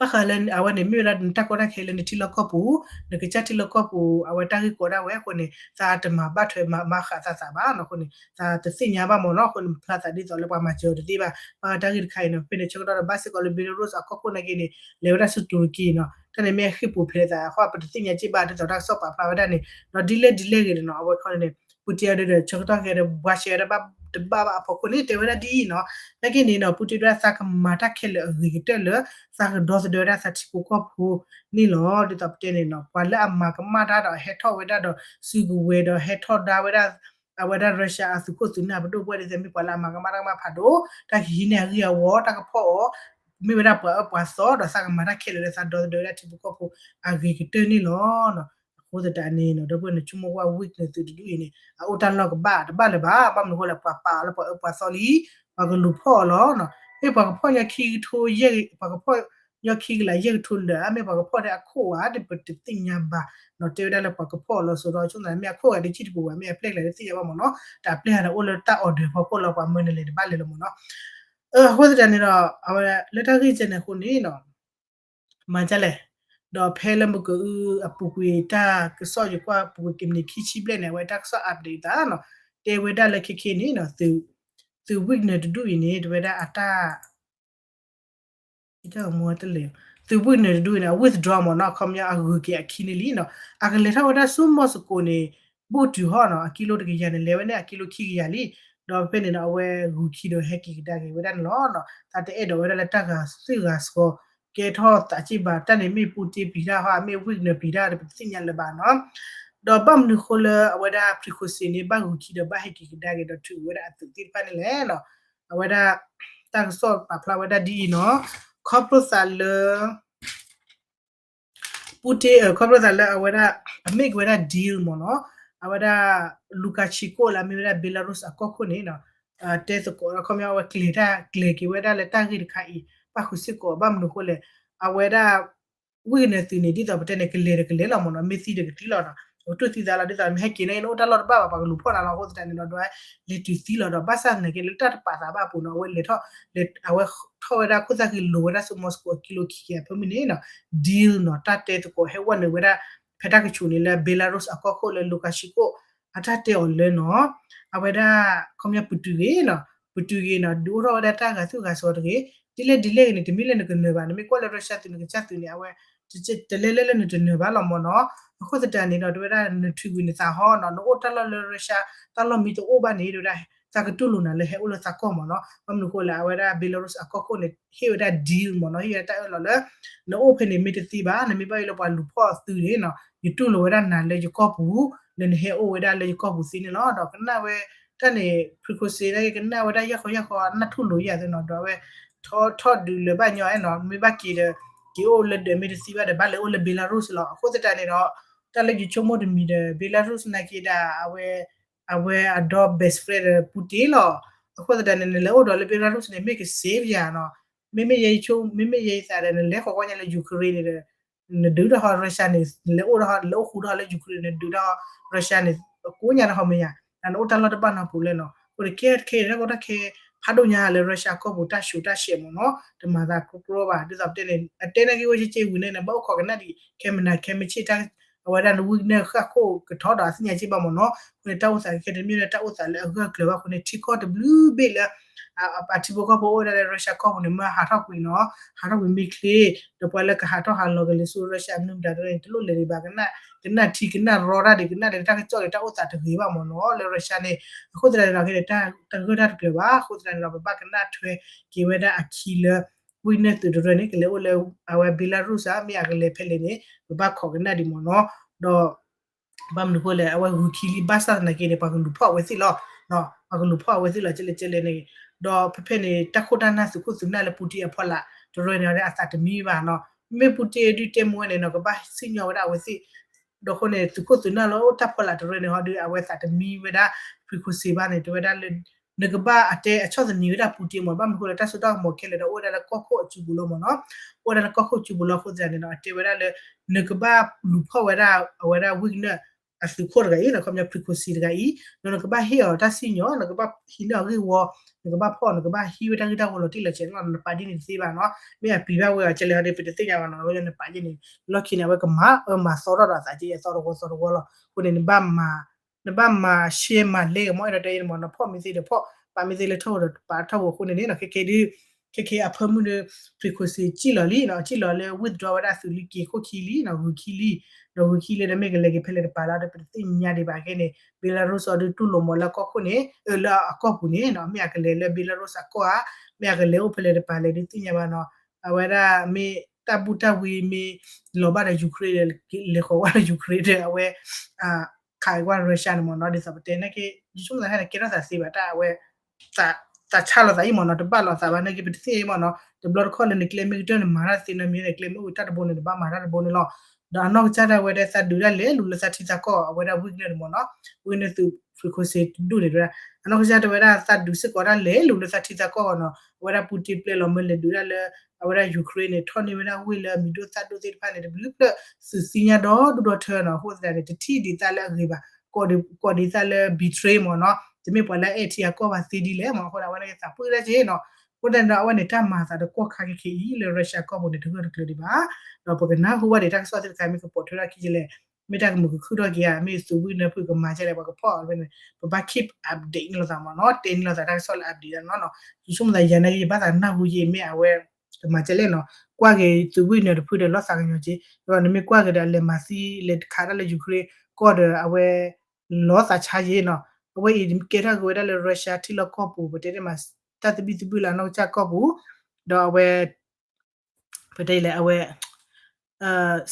ဘၣ်ဃးလၢအဝဲန့ၣ် မ့ၢ်ဝဲဒၣ်နတၢ်ကီတၢ်ခဲလၢနထံလီၢ်ကီၢ်ပူၤ, နကစၢ်ထံလီၢ်ကီၢ်ပူၤ အဝဲတၢ်ဂ့ၢ်ကီဒၣ်ဝဲအဃိန့ၣ် သးတမၤဘၣ်ထွဲမၤဃးသးသးဘၣ်နီၤ, အဃိန့ၣ် သးတသ့ၣ်ညါဘၣ်မ့ၢ်နီၤ, အဃိန့ၣ် ဖျါသးဒ်သိးလၢပှၤမၤစၢၤအီၤတသ့ဘၣ်, ဘၣ်တၢ်ဂ့ၢ်တခါအံၤနီၤ, ဖဲန့ၣ်ဆၢကတီၢ်ဒီးဘၣ်စ့ၢ်ကီးလၢ Belarus အကီၢ်ခိၣ်နာ်က့န့ၣ် လဲၤဝဲဒၣ်ဆူတူရကံနီၤ, တၢ်န့ၣ်မ့ၢ်အဟ့ၣ်ပူၤဖျဲးသးအဃိ ပတသ့ၣ်ညါစ့ၢ်ဘၣ် ဒ်သိးတၢ်ကစီၣ်ပာ်ဖျါဝဲဒၣ်န့ၣ်, ဒီးဒ်လဲၣ်ဒ်လဲၣ်ဂ့ၤန့ၣ်နီၤ, အဝဲခီန့ၣ် Putin အဒုဒီး ဆၢကတီၢ်ခဲဒီး ဘှါရှဲဝဲဒၣ်ဘၣ်တဘၣ်ဘၣ်အဖီခိၣ်န့ၣ် တဲဝဲဒၣ်ဒ်အံၤနီၤ, နာ်က့န့ၣ်နီၤ Putin ဒၣ်သးကမၤတၢ်ခဲလၢာ်အဂ့ၤကတၢၢ်လၢ သးကဒီသဒၢဝဲဒၣ်သးထံဖိကီၢ်ဖိန့ၣ်လီၤ. ဒ်သိးပတဲန့ၣ်နီၤ ပှၤလၢအမၤကမၣ်တၢ်ဒီးဟဲထီၣ်ဝဲဒၣ်ဒီးစုကဝဲၤဒီးဟဲထီၣ်ဒါဝဲဒၣ် အဝဲဒၣ် Russia အသုးခိၣ်သုးနၢ်ပဒိၣ်ပှၢ်ဒ်သိးမ့ၢ်ပှၤလၢအမၤကမၣ်တၢ်ကမၣ်ဖးဒိၣ် တၢ်ကဟံးန့ၢ်အဂံၢ်အဝီ တၢ်ကဖီၣ်အီၤ မ့ၢ်ဝဲဒၣ်ပှၤအၢပှၤသီ ဒီးသးကမၤတၢ်ခဲလၢာ်လၢသးဒီသဒၢဝဲဒၣ်ထံဖိကီၢ်ဖိအဂ့ၤကတၢၢ်န့ၣ်လီၤ. အဃိသတးန့ၣ်နီၤ ဒီပုၢ်ဝဲၢ်န့ၣ် ဆိကမိၣ်ကွၢ် Wagner သုးတဒူၣ်အံၤန့ၣ် အအိၣ်တၢ်လီၢ်ကဘၣ်တဘၣ်လၢၤဘၣ်, ဘၣ်မနုၤအဃိလဲၣ် ပှၤပာ်အီၤလၢပှၤအၢပှၤသီလံ, ပှၤကလူၤဖီၣ်အီၤလီၤ. မ့ၢ်ပှၤကဖီၣ်ညီခံကထိယဲၢ် ပှၤကဖီၣ်ညီခံကလးယဲၢ်ကထိလၢာ်ဧါ, မ့ၢ်ပှၤကဖီၣ်ထဲအခိၣ်ဧါ ပတသ့ၣ်ညါဘၣ်နီၤ, တဲဝဲဒၣ်လၢပှၤကဖီၣ်အီၤလီၤစိၤဒီး ဆိကမိၣ်သးမ့ၢ်အခိၣ်ဂၤတစံၣ်တပူၤဘၣ် မ့ၢ်အပျဲၢ်ကလၤတသ့ၣ်ညါဘၣ်မ့ၢ်နီၤ, တၢ်ပျဲၢ်ဂၤန့ၣ်အိၣ်လၢတၢ် order ဖီခိၣ်လီၤ ပှၤမၢနလဲၤတဘၣ်လဲၤလီၤမ့ၢ်နီၤ. အဃိသတးန့ၣ်ဒီး အဝဲလၢတၢ်ဂ့ၢ်ကဲန့ၣ်အဃိန့ၣ်နီၤ မၤဒ်လဲၣ်, ဒီးဖဲလၢမုၢ်ကအုအပူၤကွံာ်တၢ်ကစီၣ်ယကွၢ်ပူၤကွံာ်ကမံးနံးခံဆံဘျဲၣ်န့ၣ် အဝဲတၢ်ကစီၣ် update သးနီၤ, တဲဝဲဒၣ်လၢခဲခဲန့ၣ်နီၤ သုး Wagner တဒူၣ်အံၤန့ၣ် တဝဲဒၣ်အတၢ် သုး Wagner တဒူၣ်အံၤန့ၣ် အ withdraw မ့ၢ်နီၤ, အခီပညီအဂုၤက့ၤအခံန့ၣ်လံနီၤ, အကလဲၤထီၣ်ဝဲဒၣ်ဆူ Moscow န့ၣ် ဘူးတုၤဟီၣ်နီၤ, အကံလိတကယၤန့ၣ် လဲၤဝဲန့ၣ်အကံလိခံကယၤလံ, ဒီးဖဲန့ၣ်နီၤ အဝဲဂုၤခံဒီးဟဲက့ၤကဒါက့ၤဝဲဒၣ်န့ၣ်လီၤ. သးတအဲၣ်ဒိးဝဲဒၣ်လၢတၢ်ဂၤသ့ၣ်ဂၤစှီၤ ကဲထီၣ်သးစ့ၢ်ဘၣ်, တၢ်န့ၣ်မ့ၢ် Putin ပျံၤတၢ်ဟီ မ့ၢ် Wagner ပျံၤတၢ်ဒီး ပတသ့ၣ်ညါလၢၤဘၣ်နီၤ. ဒီးဘၣ်မနုၤအဃိလၢအဝဲဒၣ် Prigozhin န့ၣ် ဘၣ်ဂုၤခံဒီးဘၣ်ဟဲက့ၤကဒါက့ၤဒီးထုးဝဲဒၣ်အသုးသ့ၣ်တဖၣ်န့ၣ်လဲၣ်နီၤ, အဝဲဒၣ် တၢ်ကစီၣ်ပာ်ဖျါဝဲဒၣ်ဒ်အံၤနီၤ, ခီဖျိသးလၢ Putin ခီဖျိသးလၢအဝဲဒၣ် အ make ဝဲဒၣ် deal မ့ၢ်နီၤ, အဝဲဒၣ် Lukashenko လၢအမ့ၢ်ဝဲဒၣ် Belarus အကီၢ်ခိၣ်န့ၣ်နီၤ, တဲသကိးဒီး ခီပညီအဝဲကျဲၤတၢ် ကျဲၤက့ၤဝဲဒၣ်လၢတၢ်ဂ့ၢ်တခါအံၤ ဘၣ်ဃုာ်စ့ၢ်ကီး ဘၣ်မနုၤအဃိလဲၣ်, အဝဲဒၣ် Wagner သုးန့ၣ် ဒ်သိးပတဲန့ၣ် ကလဲၤဒီးကလဲၤလီၤမ့ၢ်နီၤ, မ့ၢ်သံဒီးကသံလီၤနီၤ, ပကတူၢ်သံသးလီၤ ဒ်သိးမ့ၢ်ဟဲက့ၤန့ၣ် နအိၣ်တၢ်လီၢ်တဘၣ်ဘၣ် ပှၤကလူၤဖီၣ်နၤလီၤ အဃိသတးန့ၣ်ဒီး ဒ်လဲၤတုၤသံလီၤဒီး ဘၣ်ဆၣ်သနာ်က့လၢတၢ်တပာ်သးဘၣ်အပူၤနီၤ အဝဲလဲၤထီၣ် အဝဲထီၣ်ဝဲဒၣ်ခိၣ်သၣ်ဃံလိၤဝဲဒၣ်ဆူ Moscow အကံလိခံက့ၤအဖၢမုၢ်န့ၣ်နီၤ deal နီၤ တၢ်တဲသကိးဟဲဝဲနုာ်ဝဲဒၣ် ဖဲတၢ်ကဆူးန့ၣ်လၢ Belarus အကီၢ်ခိၣ်လၢ Lukashenko အတၢ်တဲအီၤလၢနီၤ အဝဲဒၣ် ခီပညီပတုာ်ဂ့ၤနီၤ ပတုာ်ဂ့ၤနီၤ ဒုးအိၣ်ထီၣ်ဝဲဒၣ်တၢ်ဂၤသူၣ်ဂၤစီၤတဂ့ၤ ဒ်လဲၣ်ဒ်လဲၣ်ဂ့ၤန့ၣ် တမ့ၢ်လၢနကနၢၤဘၣ် နမ့ၢ်ကွၢ်လၢ Russia သုးနကစၢ်သုးန့ၣ် အဝဲ တလဲၤလၢလၢနတနၢၤဘၣ်လီၤမ့ၢ်နီၤ အဃိသတးန့ၣ်ဒီး တဝဲဒၣ်နထုးကွံာ်နသးဟီနီၤ နအိၣ်တၢ်လီၢ်လၢ Russia တၢ်လီၢ်မ့ၢ်တအိၣ်ဘၣ်န့ၣ် တဝဲဒၣ် သးကတူၢ်လိာ်နၤလၢဟဲအိၣ်လၢသးကီၢ်မ့ၢ်နီၤ ဘၣ်မနုၤအဃိလဲၣ် အဝဲဒၣ် Belarus အကီၢ်ခိၣ်န့ၣ် ဟ့ၣ်ဝဲဒၣ် deal မ့ၢ်နီၤ ဟ့ၣ်ဝဲဒၣ်တၢ်အၢၣ်လီၤလၢ နအိၣ်ဖဲန့ၣ်မ့ၢ်တသ့ဘၣ် နမ့ၢ်ဘၣ်အံၤလၢပှၤလူၤဖီၣ်သုးန့ၣ်နီၤ ယတူၢ်လိာ်ဝဲဒၣ်နၤလၢယကီၢ်ပူၤ လၢနဟဲအိၣ်ဝဲဒၣ်လၢယကီၢ်ပူၤသ့န့ၣ်လီၤ ဒီးကနၣ်ဝဲ တၢ်န့ၣ် Prigozhin န့ၣ် ကနၣ်ဝဲဒၣ်ယၢ်ဃီယၢ်ဃီ နၢ်ထူၣ်လိာ်ယၤသ့နီၤ ဒီးအဝဲ ထီၣ်ဒုးလၢၤဘၣ်ညီနီၤ မ့ၢ်ဘၣ်က့ၤဒီး က့ၤအိၣ်လၢဒၢးမ့ၢ်တသ့ဘၣ်ဒီး ဘၣ်လဲၤအိၣ်လၢ Belarus လီၤ အဃိသတးန့ၣ်ဒီး တၢ်လၢယဆိကမိၣ်တမံၤဒီး Belarus နာ်က့ဒီး အဝဲ အဝဲအဒီ best friend ဒီး Putin လီၤ အဃိသတးန့ၣ် နလဲၤအိၣ်ဒီးလၢ Belarus န့ၣ် မ့ၢ်က safe ယၤနီၤ မ့မ့ၢ်ယဲယဆိ မ့မ့ၢ်ယဲယသးဒီး နလဲၤဃီၤကွၢ်ညါလၢ Ukraine န့ၣ်ဒီး နဒုးတၢ်ဟီ Russia န့ၣ် နလဲၤအိၣ်တၢ်ဟီ လဲၤအိၣ်ဃူတၢ်ဟီလၢ Ukraine န့ၣ် နဒုးတၢ်ဟီ Russia န့ၣ် ကိးညါတၢ်ဟီမ့ၢ်ယၤ နအိၣ်တၢ်လီၢ်တဘၣ်နီတပူၤလဲၣ်နီၤ အဃိန့ၣ်ကဲခဲတၢ်ကီတၢ်ခဲ ဖးဒိၣ်ညါလၢ Russia ကီၢ်ပူၤတၢ်ဆူးတၢ်ဆဲးမ့ၢ်နီၤ တမၤသးကြီကြီဘၣ် ဒ်သိးပတဲန့ၣ် အတဲန့ၣ်က့ၤဝဲက့ၤဝံၤန့ၣ် နဘၣ်အိၣ်ခိးကနၣ်ဒံး ခဲမနၤခဲမုၢ်ဆ့ၣ်တၢ် အဝဲဒၣ်န Wagner ဃၣ်ခိၣ်ကထီဒီးအသ့ၣ်ညါက့ၤဘၣ်မ့ၢ်နီၤ အဃိန့ၣ် တၢ်အိၣ်သးခဲခဲတမ့ၢ်လၢတၢ်အိၣ်သးလၢအဂၢၢ်ကျၢၤဘၣ်အဃိန့ၣ် ထံကီၢ်တဘျုးဘ့ၣ်လၢ အထံဖိကီၢ်ဖိအိၣ်ဝဲဒၣ်လၢ Russia ကီၢ်ပူၤန့ၣ် မ့ၢ်ဟးထီၣ်ကွံာ်နီၤ ဟးထီၣ်ကွံာ်မ့ၢ်ချ့ ဒီးပှၤလၢကဟးထီၣ်ဟးလီၤကလဲၤဆူ Russia မနုၤမတၤတဖၣ်န့ၣ် တလိၣ်လဲၤဒံးဘၣ် ကနၣ် ကနၣ်ထံကနၣ်ရီတၢ်ဒံး ကနၣ်ဒံးတၢ်ကစီၣ်ဒံး တၢ်အိၣ်သးတဂ့ၤဘၣ်မ့ၢ်နီၤ လၢ Russia န့ၣ် အဃိသတးန့ၣ်ဒီး တၢ်ဂၢၢ်တၢ်တကျၢၤဘၣ် အဃိသတးန့ၣ်ဒီး ပဘၣ်ကနၣ်ထွဲက့ၤဝဲဒၣ်အခံလၢ Wagner သုးတရၢန့ၣ် ကလဲၤအိၣ်လၢ အဝဲ Belarus ဧါ မ့ၢ်အကလဲၤဖဲလဲၣ်န့ၣ် ပဘၣ်ခိးကနၣ်ဒံးမ့ၢ်နီၤ ဒီး ဘၣ်မနုၤအဃိလဲၣ် အဝဲဂုာ်ခံလံ ဘၣ်ဆၣ်သနာ်က့န့ၣ် ပှၤကလူၤဖီၣ်အဝဲသ့ၣ်လီၤ ပှၤကလူၤဖီၣ်အဝဲသ့ၣ်လီၤ ကဲလဲၣ်ကဲလဲၣ်န့ၣ် ဒီးဖဲဖဲန့ၣ် တၢ်ခိၣ်တၢ်နၢ်သုးခိၣ်သုးနၢ်လၢ Putin အဖီလာ် တရၢန့ၣ် အသးတမံဘၣ်နီၤ မ့ၢ် Putin ဒုးတဲမူဝဲန့ၣ်နီၤ ကဘၣ်စံၣ်ညီၣ်ဝဲဒၣ်အဝဲသ့ၣ် ဒီးအဃိန့ၣ် သုးခိၣ်သုးနၢ်လၢအိၣ်တၢ်ဖီလာ်တရၢန့ၣ်ဟီဒီး အဝဲသးတမံဝဲဒၣ် Prigozhin ဘၣ်န့ၣ် တဲဝဲဒၣ်လၢ နကဘၣ်အတဲအဆီၣ်သနံးဝဲဒၣ် Putin မ့ၢ် ဘၣ်မနုၤအဃိလၢတၢ်စိတၢ်ကမီၤခဲလၢာ်ဒီး အိၣ်ဝဲဒၣ်လၢကီၢ်ခိၣ်အစုပူၤလီၤမ့ၢ်နီၤ အိၣ်ဝဲဒၣ်လၢကီၢ်ခိၣ်အစုပူၤလီၤ အဃိသတးန့ၣ်ဒီး အတဲဝဲဒၣ်လၢ နကဘၣ်လူၤဖီၣ်ဝဲဒၣ် အဝဲဒၣ် Wagner အသုးခိၣ်တဂၤအံၤ ခီပညီ Prigozhin တဂၤအံၤ ဒီးနကဘၣ်ဟ့ၣ်အီၤတၢ်စံၣ်ညီၣ် နကဘၣ်ဟံးန့ၢ်အဂ့ၢ်ဝီ နကဘၣ်ဖီၣ် နကဘၣ်ဟံးဝဲတၢ်ဂ့ၢ်တၢ်ဝီလီၤတံၢ်လီၤဆဲးလီၤ နပာ်ဒ်န့ၣ်တသ့ဘၣ်နီၤ မ့ၢ်အပျံၤဘၣ်ဝဲအီၤ ကဲလဲၣ်ဟီဒီး ပတသ့ၣ်ညါဘၣ်နီၤ နပာ်ဒ်န့ၣ် လီၢ်ခံန့ၣ် အဝဲကမၤအၢမၤသီထီၣ်ဒီးအသးက့ အသီတဝီသီတဝီလီၤ အဃိန့ၣ် နဘၣ်မၤ နဘၣ်မၤရှဲမၤလဲကမီၤ အဲၣ်ဒိးတဲအံၤမ့ၢ်နီၤ ဖီၣ်မ့ၢ်သ့ဒီးဖီၣ် ပာ်မ့ၢ်သ့လၢထီၣ်ဝဲဒီးပာ်ထီၣ်ဝဲအဃိန့ၣ်န့ၣ် ခဲခဲဒုး ခဲခဲအဖၢမုၢ်ဒီး Prigozhin စံၣ်လီၤလံနီၤ စံၣ်လီၤလၢ withdraw ဝဲဒၣ်သုးလံက့ၤခိၣ်ခံလံနီၤ ဂုာ်ခံလံ ဒီးဂုာ်ခံလံဒီးမ့ၢ်ကလဲၤက့ၤဖဲလဲၣ်တပၤလီၤဒီး ပတသ့ၣ်ညါဒံးဘၣ်ခဲန့ၣ် Belarus အီၤဒုးတူၢ်လိာ်မးလၢအကီၢ်ခိၣ်န့ၣ် လၢအကီၢ်ပူၤန့ၣ်နီၤ မ့ၢ်အကလဲၤလၢ Belarus အကီၢ်ဧါ မ့ၢ်အကလဲၤအိၣ်ဖဲလဲၣ်တပၤလဲၣ်ဒုးသ့ၣ်ညါဘၣ်နီၤ အဝဲဒၣ်မ့ၢ်တၢ်ဘူၣ်တၢ်ဝံမ့ၢ်လီၤဘၣ်ဒီး Ukraine လဲၤဃီၤဝဲဒီး Ukraine ဒီးအဝဲ ခးကွၢ် Russia န့ၣ်မ့ၢ်နီၤ ဒ်သိးပတဲနာ်က့ ယဆိကမိၣ်သးခဲန့ၣ် ကဲထီၣ်သးသ့ဘၣ် တၢ်အဝဲ သးဆါလီၤသးအံၤမ့ၢ်နီၤ တဘၣ်လိာ်သးဘၣ်နာ်က့ ပတသ့ၣ်ညါအံၤမ့ၢ်နီၤ တဘျီတခီၣ်လၢနကျဲမ့ၢ်ကတၢၢ်န့ၣ် မၤတၢ်တသ့နီတမံၤန့ၣ် ကျဲမ့ၢ်အိၣ်တၢ်တဘိန့ၣ် နဘၣ်မၤတၢ်တဘိန့ၣ်လီၤ. ဒီးအနီၢ်ကစၢ်ဒၣ်ဝဲဒၣ်သးဒုးတၢ်လဲၤလူၤလၢသးထံသးကီၢ် အဝဲဒၣ် Wagner န့ၣ်မ့ၢ်နီၤ Wagner သုး Prigozhin တဒူၣ်န့ၣ် အနီၢ်ကစၢ်တဲဝဲဒၣ်သးဒုးစ့ၢ်ကီးတၢ်လဲၤလူၤလၢသးထံသးကီၢ်နီၤ အဝဲဒၣ် Putin ပျဲလီၤမၢလဲၤဒုးဒၣ်လၢ အဝဲဒၣ် Ukraine န့ၣ် ထီၣ်န့ၢ်ဝဲဒၣ်ဝ့ၢ်လၢအမံၤဒိၣ်သၣ်ဒိၣ်သ့ၣ်တဖၣ်န့ၣ် တဘျုးဖျၢၣ် သုးသံညါဒီဒူၣ်ဒီထၢနီၤ အဃိသတးန့ၣ် တထံၣ်ဒံးသးလၢအဂ့ၤဘၣ် ကိးဒံးသးလၢ betray မ့ၢ်နီၤ တမ့ၢ်ပှၤလၢအအဲၣ်ထံအကီၢ်ဘၣ်သ့ဒ်လဲၣ်မ့ၢ် အဃိဒၣ်ဝဲန့ၣ်သးပှၢ်ဒၣ်က့နီၤ အဃိသတးန့ၣ်ဒီး အဝဲန့ၣ်တၢ်မၤသးတကီၢ်ခါခဲခဲအံၤလၢ Russia ကီၢ်ပူၤန့ၣ် တဂၢၢ်တကျၢၤဒံးဘၣ် ဒီးပကနၢ်ဟူဘၣ်ဒံးတၢ်ကစီၣ်သ့ၣ်တခါ မ့ၢ်ကပိာ်ထွဲထီၣ်ခံကလဲၣ် မ့ၢ်တၢ်ကမုာ်ကခုၣ်ထီၣ်က့ၤဧါ မ့ၢ်သုးဝံၣ်နၢဖုကမၤကလဲၣ် ပှၤကဖီၣ်အီၤဝဲန့ၣ် ပဘၣ် keep update န့ၢ်လိာ်သးမ့ၢ်နီၤ တဲန့ၢ်လိာ်သးတၢ်ကစီၣ်လၢ update ဒၣ်နီၤ ယဆိကမိၣ်သးယၤနာ်က့ ယဘၣ်သးနၢ်ဟူယံာ်မ့ၢ်အဝဲ ကမၤကလဲၣ်နီၤ ကွၢ်က့ၤသုးဝံၣ်နၢတဖုဒီးလီၤသးကညီၤက့ ဒီးနမ့ၢ်ကွၢ်က့ၤဒီးအလဲၤမၤသံလဲၤခးတၢ်လၢ Ukraine ကီၢ်ဒီးအဝဲ လီၤသးဆါယ့နီၤ အဝဲအံၤကဲထီၣ်က့ၤဝဲဒၣ်လၢ Russia ထံလီၢ်ကီၢ်ပူၤ ပတဲတ့ၢ်မး တၢ်သဘံၣ်သဘုၣ်လၢအနီၢ်ကစၢ်ကီၢ်ပူၤ ဒီးအဝဲ ပတဲလဲၣ် အဝဲ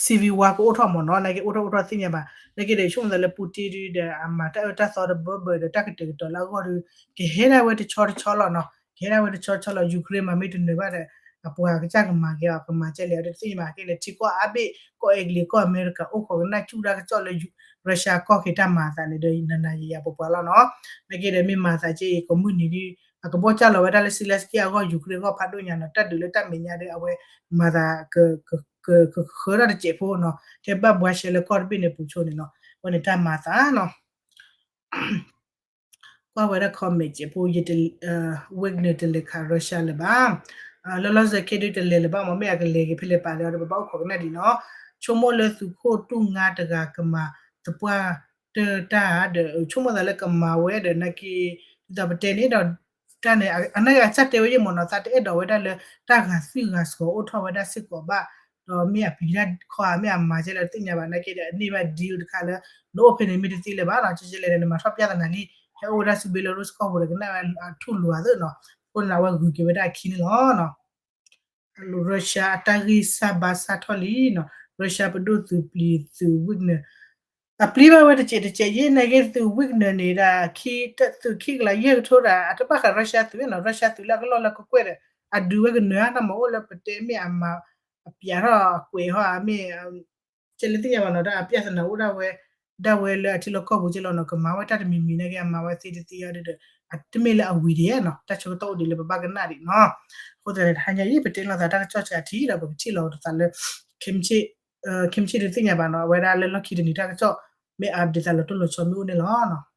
civil war ကအိၣ်ထီၣ်မ့ၢ်နီၤ နာ်က့အိၣ်ထီၣ်အိၣ်ထီၣ်သ့ၣ်ညါဘၣ် နာ်က့ဒီး ဆိကမိၣ်သးလၢ Putin ဒုးဒီး အမၤတၢ်အၢတၢ်သီတဘၢဘၢဒီး တၢ်ကတဲာ်ကတီၤလၢအဂီၢ်ဒီး ကဟဲဒၣ်ဝဲတဆီတဆီလီၤနီၤ ကဟဲဒၣ်ဝဲတဆီတဆီလီၤ Ukraine မၤမ့ၢ်တနၢၤဘၣ်ဒီး အပှၤကစၢ်ကမၤက့ၤအီၤ ကမၤကဲလဲၣ် တသ့ၣ်ညါဘၣ်က့န့ၣ် ထံကီၢ်အါဘ့ၣ် ကီၢ်အဲကလံး ကီၢ်အမဲရကၤ အိၣ်ခိးကနၣ်စူၣ်တၢ်ကစီၣ်လၢ Russia ကီၢ်က့ၤတၢ်မၤအသးန့ၣ်ဒီး နၤနၤယံာ်ယံာ်ပှၤပှၤလီၤနီၤ နာ်က့ဒီး မ့ၢ်မၤသးက့အံၤ ကိးမုၢ်နံၤဒုး အကဘီၣ်ကၢ်လီၤဝဲဒၣ်လၢ Zelenskyy အဂီၢ် Ukraine အဂီၢ်ဖးဒိၣ်ညါနီၤ တၢ်ဒုးလၢတၢ်မဲာ်ညါဒီး အဝဲမၤသးက ကဃၢထီၣ်တစဲးဖိနီၤ ထဲဘၣ်ဘှါရှဲလၢကီၢ်တဘ့ၣ်န့ၣ်ပူၤဆိန့ၣ်နီၤ အဝဲန့ၣ်တၢ်မၤသးနီၤ ကွၢ်ဝဲဒၣ် comment စဲးဖိ ယတ Wagner တလဲၤခး Russia လၢၤဘၣ် လီၤလီၤဆဲးဆဲးခဲဒုးတလဲၤလၢၤဘၣ်မ့ၢ် မ့ၢ်အကလဲၤက့ၤဖဲလဲၣ်ပာ်လဲၣ်အီၤဒီး ပဘၣ်အိၣ်ခိးကနၣ်ဒံးနီၤ ဆိကမိၣ်လၢသုးခိၣ်တူၢ်ငါတဂၤကမၤသပှၢ် တၢ်ဒီး ဆိကမိၣ်သးလၢကမၤဝဲဒီးနာ်က့ ဒ်သိးပတဲန့ၣ်ဒီး တၢ်န့ၣ် အနာ်က့အစၢ်တဲဝဲယဲၢ်မ့ၢ်နီၤ သးတအဲၣ်ဒိးဝဲဒၣ်လၢ တၢ်ဂာ်သွံၣ်ဂာ်စီၤအိၣ်ထီၣ်ဝဲဒၣ်စ့ၢ်ကီးဘၣ် ဒီးမ့ၢ်အပျံၤတၢ်ခီဧါ မ့ၢ်အမၤကဲလဲၣ်တသ့ၣ်ညါဘၣ် နာ်က့ဒီးအန့ၢ်ဘၣ် deal တခါလၢ နအိၣ်ဖဲန့ၣ်မ့ၢ်တသ့လၢၤဘၣ်နီၤ ကဲကဲလဲၣ်န့ၣ် နမၤထီၣ်ပျၢ်သနာ်လံ ဟဲအိၣ်ဝဲဒၣ်ဆူ Belarus ကီၢ်ပူၤဒီး ကနၣ်ဝဲအထူၣ်လိၤအသးနီၤ အဃိန့ၣ် အဝဲဂုၤက့ၤဝဲဒၣ်အခံန့ၣ်လီၤ Russia အတၢ်ဂံၢ်စၢ်ဘါစၢ်ထီၣ်လံနီၤ Russia ပဒိၣ်သုးပျံၤသုး Wagner အပျံၤဘၣ်ဝဲတစဲးတစဲး ယဲၢ်နာ်က့သုး Wagner န့ၣ်ဒၣ် သုးခံကလးယဲၢ်ကထိဒီး အတဘၣ်ဃး Russia သုးနီၤ Russia သုးလၢအကလီၢ်လၢကကွဲၢ်ဒီး အဒုးဝဲကနၢၤ တၢ်မၤအိၣ်လၢပတဲမ့ၢ်အမၤ အပျးထီၣ်အကွဲးဟီၣ်မ့ၢ် ကဲလဲၣ်သ့ၣ်ညါဘၣ်နီၤ တၢ်အပျၢ်သနာ်အိၣ်ဒၣ်ဝဲ ဒၣ်ဝဲလၢအထံလီၢ်ကီၢ်ပူၤကဲလီၤနီၤ ကမၤဝဲတၢ်တမံၤမံၤနာ်က့ အမၤဝဲသ့တသ့အီၤဒီး တမ့ၢ်လၢအဝံၤဒံးနီၤ တၢ်ဆၢကတီၢ်အိၣ်ဒံးလၢပဘၣ်ကနၣ်ဒံးနီၤ အဃိသတးန့ၣ် တဟါညါအံၤ ပတဲလိာ်သးတၢ်ကစီၣ်ဆဲးအထံးဒီး ပကထံၣ်လီၤတသးလၢ ခဲမုၢ်ဆ့ၣ် ခဲမုၢ်ဆ့ၣ်ဒုးသ့ၣ်ညါဘၣ်နီၤ အဝဲဒၣ်လၢလီၢ်ခံတနံၤတၢ်ကစီၣ် မ့ၢ်အဒ်သိးလီၤတိၢ်လီၤဆီမ့ၢ်အိၣ်န့ၣ်လီၤ